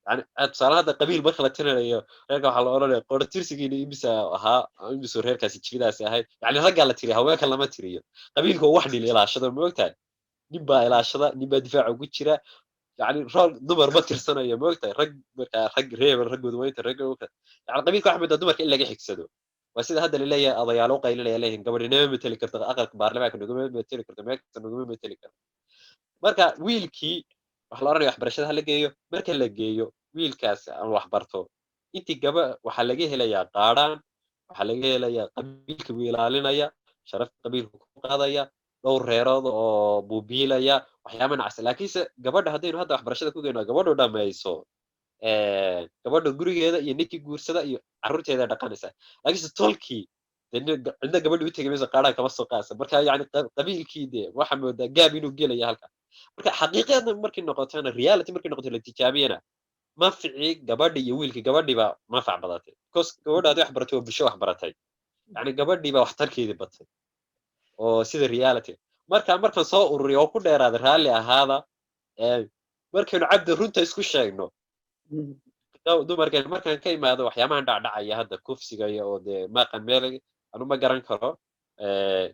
Yani tusaale hadda qabiil marka la tirinayo reerka, waxaa la odhanaya qoro tirsigiina imisa ahaa, imisuu reerkaasi jifidaasi ahayd. Yani raggaa la tiriya, haweenka lama tiriyo. Qabiilka waa wax dhil ilaashado, ma ogtahay? Nin baa ilaashada, nin baa difaaca ugu jira. Yani rool dumar ma tirsanayo, ma ogtahay? Rag markaa rag reebel raggoodu waa inta ragga, yani qabiilka waxa moodaa dumarka in laga xigsado. Waa sida hadda laleeyahay odayaalo u qaylinaya leeyihin, "Gabadhi nama mateli karto, aqalka baarlamaanka naguma mateli karto, meel kasta naguma mateli karto." Marka wiilkii waxa la oranaya waxbarashada hala geeyo. Marka la geeyo wiilkaas aan wax barto, intii gaba waxaa laga helayaa qaadhaan, waxaa laga helayaa qabiilka buu ilaalinaya, sharafta qabiilka ku qaadaya, dhowr reerood oo buubiilaya, waxyaaba nacas. Laakiinse gabadha haddaynu hadda waxbarashada ku geyno, gabadhu dhamayso, gabadha gurigeeda iyo ninkii guursada iyo carruurteeda dhaqanaysa. Laakiinse tolkii dee cidna gabadha u tegi mayso, qaadhaan kama soo qaadsa. Marka yani qabiilkii dee waxaa moodaa gaab inuu gelaya halka. Marka xaqiiqada markay noqotona, reality markay noqoto, la tijaabiyana, manficii gabadha iyo wiilkii gabadhii baa manfac badatay, because gabadha haddii wax baratay waa bulsho wax baratay. Yani gabadhii baa waxtarkeedii batay oo sida reality. Marka markaan soo ururiyo oo ku dheeraaday, raalli ahaada, markaynu Cabdi runta isku sheegno, dumarkan markaan ka imaado waxyaabahan dhacdhacaya hadda, kufsiga iyo oo dee maqan meel anu ma garan karo,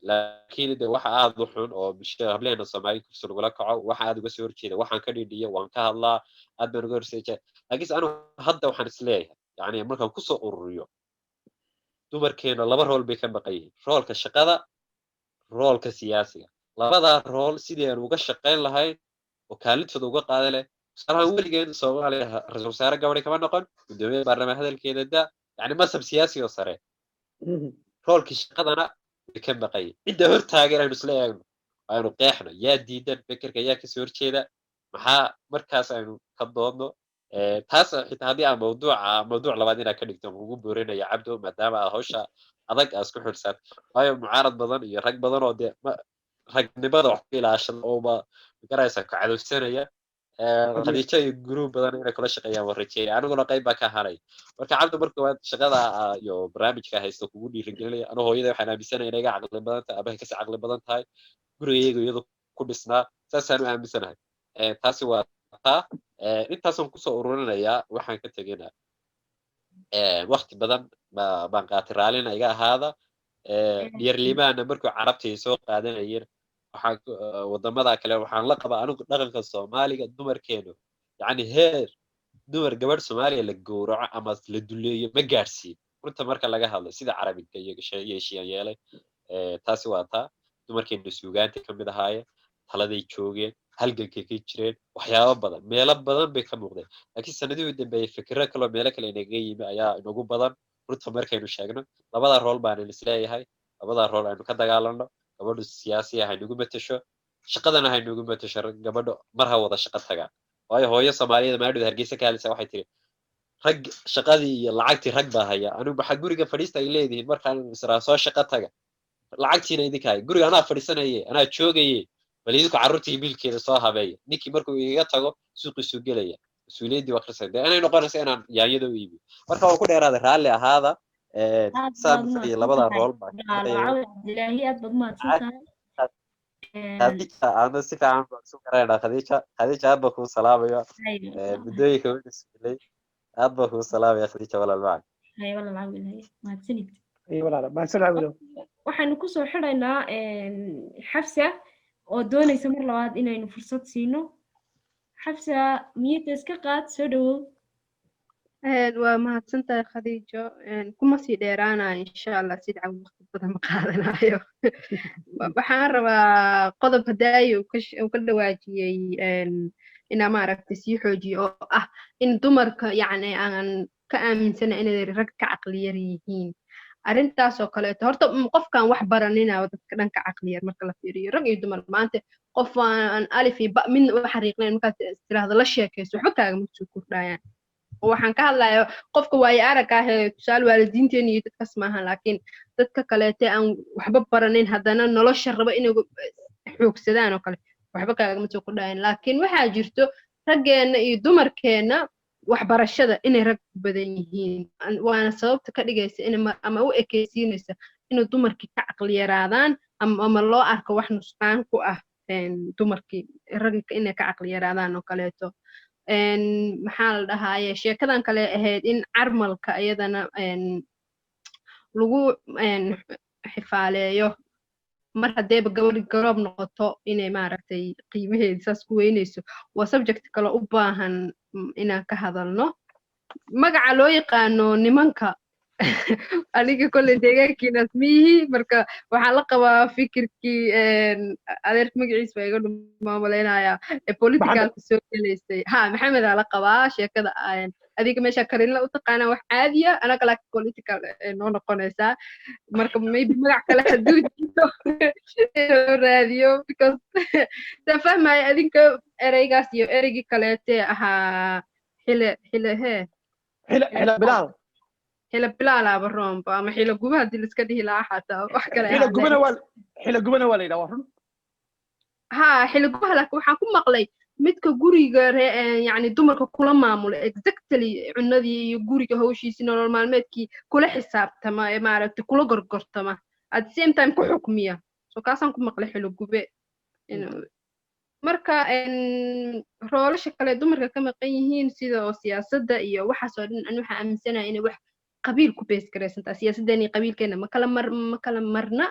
laakiin de waxa aad u xun oo bulshada hableena Soomaali kufsi lagula kaco, waxa aad uga soo horjeeda, waxaan ka dhidhiya, waan ka hadlaa, aad baan uga horseeja. Laakiinse anu hadda waxaan isleeyahay, yani markaan kusoo ururiyo Dumarkeena laba role bay ka maqan yihiin: roolka shaqada, roolka siyaasiga. Labadaa role sidii aan uga shaqayn lahayn oo kaalintooda uga qaadan leh. Tusaalahaan, weligeen Soomaaliya ra-iisul wasaare gabadhi kama noqon, guddoomiye baarlamaan hadalkeeda da, yani masab siyaasi oo sare. Roolkii shaqadana way ka maqan yihiin. Cidda hortaagan aynu isla eegno, aynu qeexno: yaa diidan fekerka, yaa kasoo horjeeda, maxaa markaas aynu ka doodno. Taas xitaa haddii aan mawduuca mawduuc labaad inaad ka dhigto ugu boorinaya, Cabdo, maadaama aad hawsha adag aad isku xilsaart, waayo mucaarad badan iyo rag badan oo dee ragnimada wax ku ilaashada ooba magaraysa ku cadowsanaya. Khadiijo iyo group badan inay kula shaqeeyaan waan rajeynaya, aniguna qayb baa ka ahaanaya. Marka Cabdo, marka waad shaqada iyo barnaamijka haysto kugu dhiirigelinaya. Anu hooyada waxaan aaminsanaya inay iga caqli badan tahay, abahay kasii caqli badan tahay, gurigayga iyadoo ku dhisnaa, saasaan u aaminsanahay. Taasi waa taa. Intaasaan kusoo ururinayaa. Waxaan ka teginaa, waqti badan baan qaatay, raallina iga ahaada. Dheerlimaana markuu carabtii soo qaadanayeen, waxaan wadamada kale waxaan la qabaa anigu dhaqanka Soomaaliga. Dumarkeenu yacni heer dumar gabadh Soomaaliya la gowraco ama la duleeyo ma gaadhsiin, runta marka laga hadlo, sida Carabiga iyo yeeshiyan yeelay. Taasi waa taa. Dumarkeenu suugaanta ka mid ahaayeen, taladay joogeen, halgankay ka jireen, waxyaabo badan, meelo badan bay ka muuqdeen. Laakiin sanadihii u dambeeyey fikiro kaloo meelo kale inaga yimi ayaa inagu badan. Runta markaynu sheegno, labada role baanan isleeyahay, labada role aynu ka dagaalano. Gabadhu siyaasiya haynugu matesho, shaqadana haynugu matesho. Gabadho mar ha wada shaqo tagaan, waayo hooyo Soomaaliyada maadhow Hargeysa ka hadlaysa waxay tiri: "Rag shaqadii iyo lacagtii rag baa haya, anigu maxaa guriga fadhiista ay leedihiin? Markaan israa soo shaqo taga, lacagtiina idinka haya, guriga anaa fadhiisanaye, anaa joogaye, bal idinku carruurtii biilkeeda soo habeeya. Ninkii markuu igaga tago suuqiisuu gelaya, mas-uuliyaddii waa qirsan, dee inay noqonaysa inaan yaanyada u iibiyo." Marka waan ku dheeraaday, raalli ahaada. Aad Saan baad fadhiya mahadsan labada tahay, role baa Walaal Cabdilaahi, aad baad mahadsan tahay. Khadiija, aadna si fiican baan isu garanayna. Khadiija, Khadiija, aad baan kuu salaamaya. Muddooyinka wayna isbilay, aad baan kuu salaamaya, Khadiija, walaal macaan. Haye walaal Cawil, haye, mahadsanid. Iyo walaala, mahadsan Cawilow. Waxaynu kusoo xidhaynaa Xafsa oo doonaysa mar labaad inaynu fursad siino. Xafsa, miyada iska qaad, soo dhawow. Waa mahadsantahay, Khadiijo. Kuma sii dheeraanayo, insha Allah, sida Cawi waqti badan ma qaadanayo. Waxaan rabaa qodob hadaayo uu ka dhawaajiyey inaa maaragtay sii xoojiyo, oo ah in dumarka yacni aan ka aaminsana inay rag ka caqli yar yihiin. Arrintaas oo kaleeto, horta qofkaan wax baranina dadka dhan ka caqli yar marka la fiiriyo rag iyo dumar. Maanta qof aan alif iyo ba midna u xariiqnayn markaad tiraahdo la sheekayso, waxba kaagama soo kordhayaan. Oo waxaan ka hadlayaa qofka waayo aragga ah ee tusaale waalidiinteena iyo dadkaas maaha, laakiin dadka kaleete aan waxba baranin haddana nolosha raba inay xoogsadaan oo kale, waxba kaagama soo kordhayaan. Laakiin waxaa jirto raggeenna iyo dumarkeenna waxbarashada inay rag ku badan yihiin, waana sababta ka dhigaysa in ama u ekeysiinaysa inay dumarkii ka caqli yaraadaan ama loo arko wax nusqaan ku ah dumarkii ragga inay ka caqli yaraadaan oo kaleeto. Maxaa la dhahaaye, sheekadan kale ahayd in carmalka iyadana lagu xifaaleeyo mar haddeeba gabadhi garoob noqoto inay maaragtay qiimaheedi saas ku weynayso, waa subject kale u baahan inaan ka hadalno. Magaca loo yaqaano nimanka, aniga kolley deegaankiinaas miyihi. Marka waxaan la qabaa fikirkii adeerka, magaciis baa iga dhumaa malaynayaa, ee politicalka soo gelaysay. Ha, Maxamedaa la qabaa sheekada. Adiga meesha karinla u taqaanaa wax caadiya, anaga laakiin political noo noqonaysaa. Marka maybe magac kale hadduu jiro inuu raadiyo, because saan fahmaya adinka ereygaas iyo ereygii kaleete ahaa xile xile hee. Xila xila bilaal. Xila bilaalaaba roomba ama xila guba haddii laiska dhihi lahaa xataa wax kale. Xila gubana waa, xila gubana waa la yidhaha, waa run. Ha, xila gubaha, laakiin waxaan ku maqlay midka guriga yacni dumarka kula maamula exactly cunadii iyo guriga hawshiisii, nolol maalmeedkii kula xisaabtama ee maaragtay kula gorgortama, at the same time ku xukmiya. So kaasaan ku maqlay xilo gube. Marka roolasha kale dumarka ka maqan yihiin, sida oo siyaasadda iyo waxaas oo dhan, ani waxaan aaminsanahay inay wax qabiil ku base garaysantaa. Siyaasaddeena iyo qabiilkeena ma kala marna.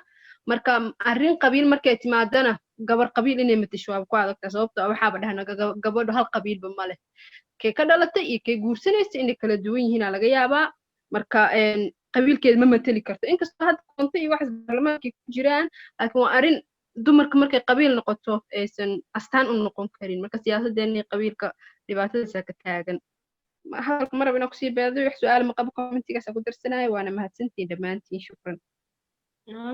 Marka arrin qabiil markay timaadana, gabar qabiil inay matasho waaba ku adagtaa, sababto ah waxaaba dhahna gabadho hal qabiilba ma leh, kee ka dhalatay iyo kee guursanaysa inay kala duwan yihiinaa laga yaabaa. Marka Qabiilkeeda ma mateli karto, inkastoo hadda koonto iyo waxaas baarlamaankay ku jiraan, laakiin waa arrin dumarka markay qabiil noqoto aysan astaan u noqon karin. Marka siyaasadeenii qabiilka dhibaatadaasa ka taagan. Hadalka marab inaan kusii beedo, wax su-aal ma qabo, commentigaasa ku darsanaya, waana mahadsantihiin dhammaantiin, shukran.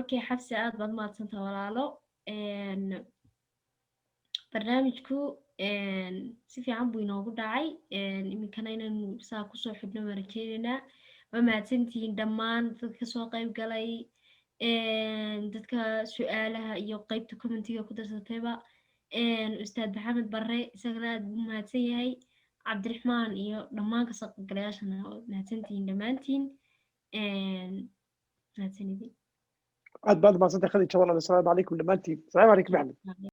Okay, Xabsi, aad baad mahadsantaha walaalo. Barnaamijku si fiican buu inoogu dhacay, iminkana inaynu saa kusoo xidhno waan rajeyneynaa. Waa mahadsantihiin dhammaan dadka kasoo qayb galay, dadka su-aalaha iyo qeybta commentiga ku darsatayba. Ustaad Maxamed Barre isagana aad buu mahadsan yahay, Cabdiraxmaan iyo dhammaan kasoo qaybgalayaashana waad mahadsantihiin dhammaantiin, mahadsanidin. Aad baad mahadsantahay, Khadiija walaal. Asalaamu calaykum dhammaantiin. Asalaamu calaykum, Axmed.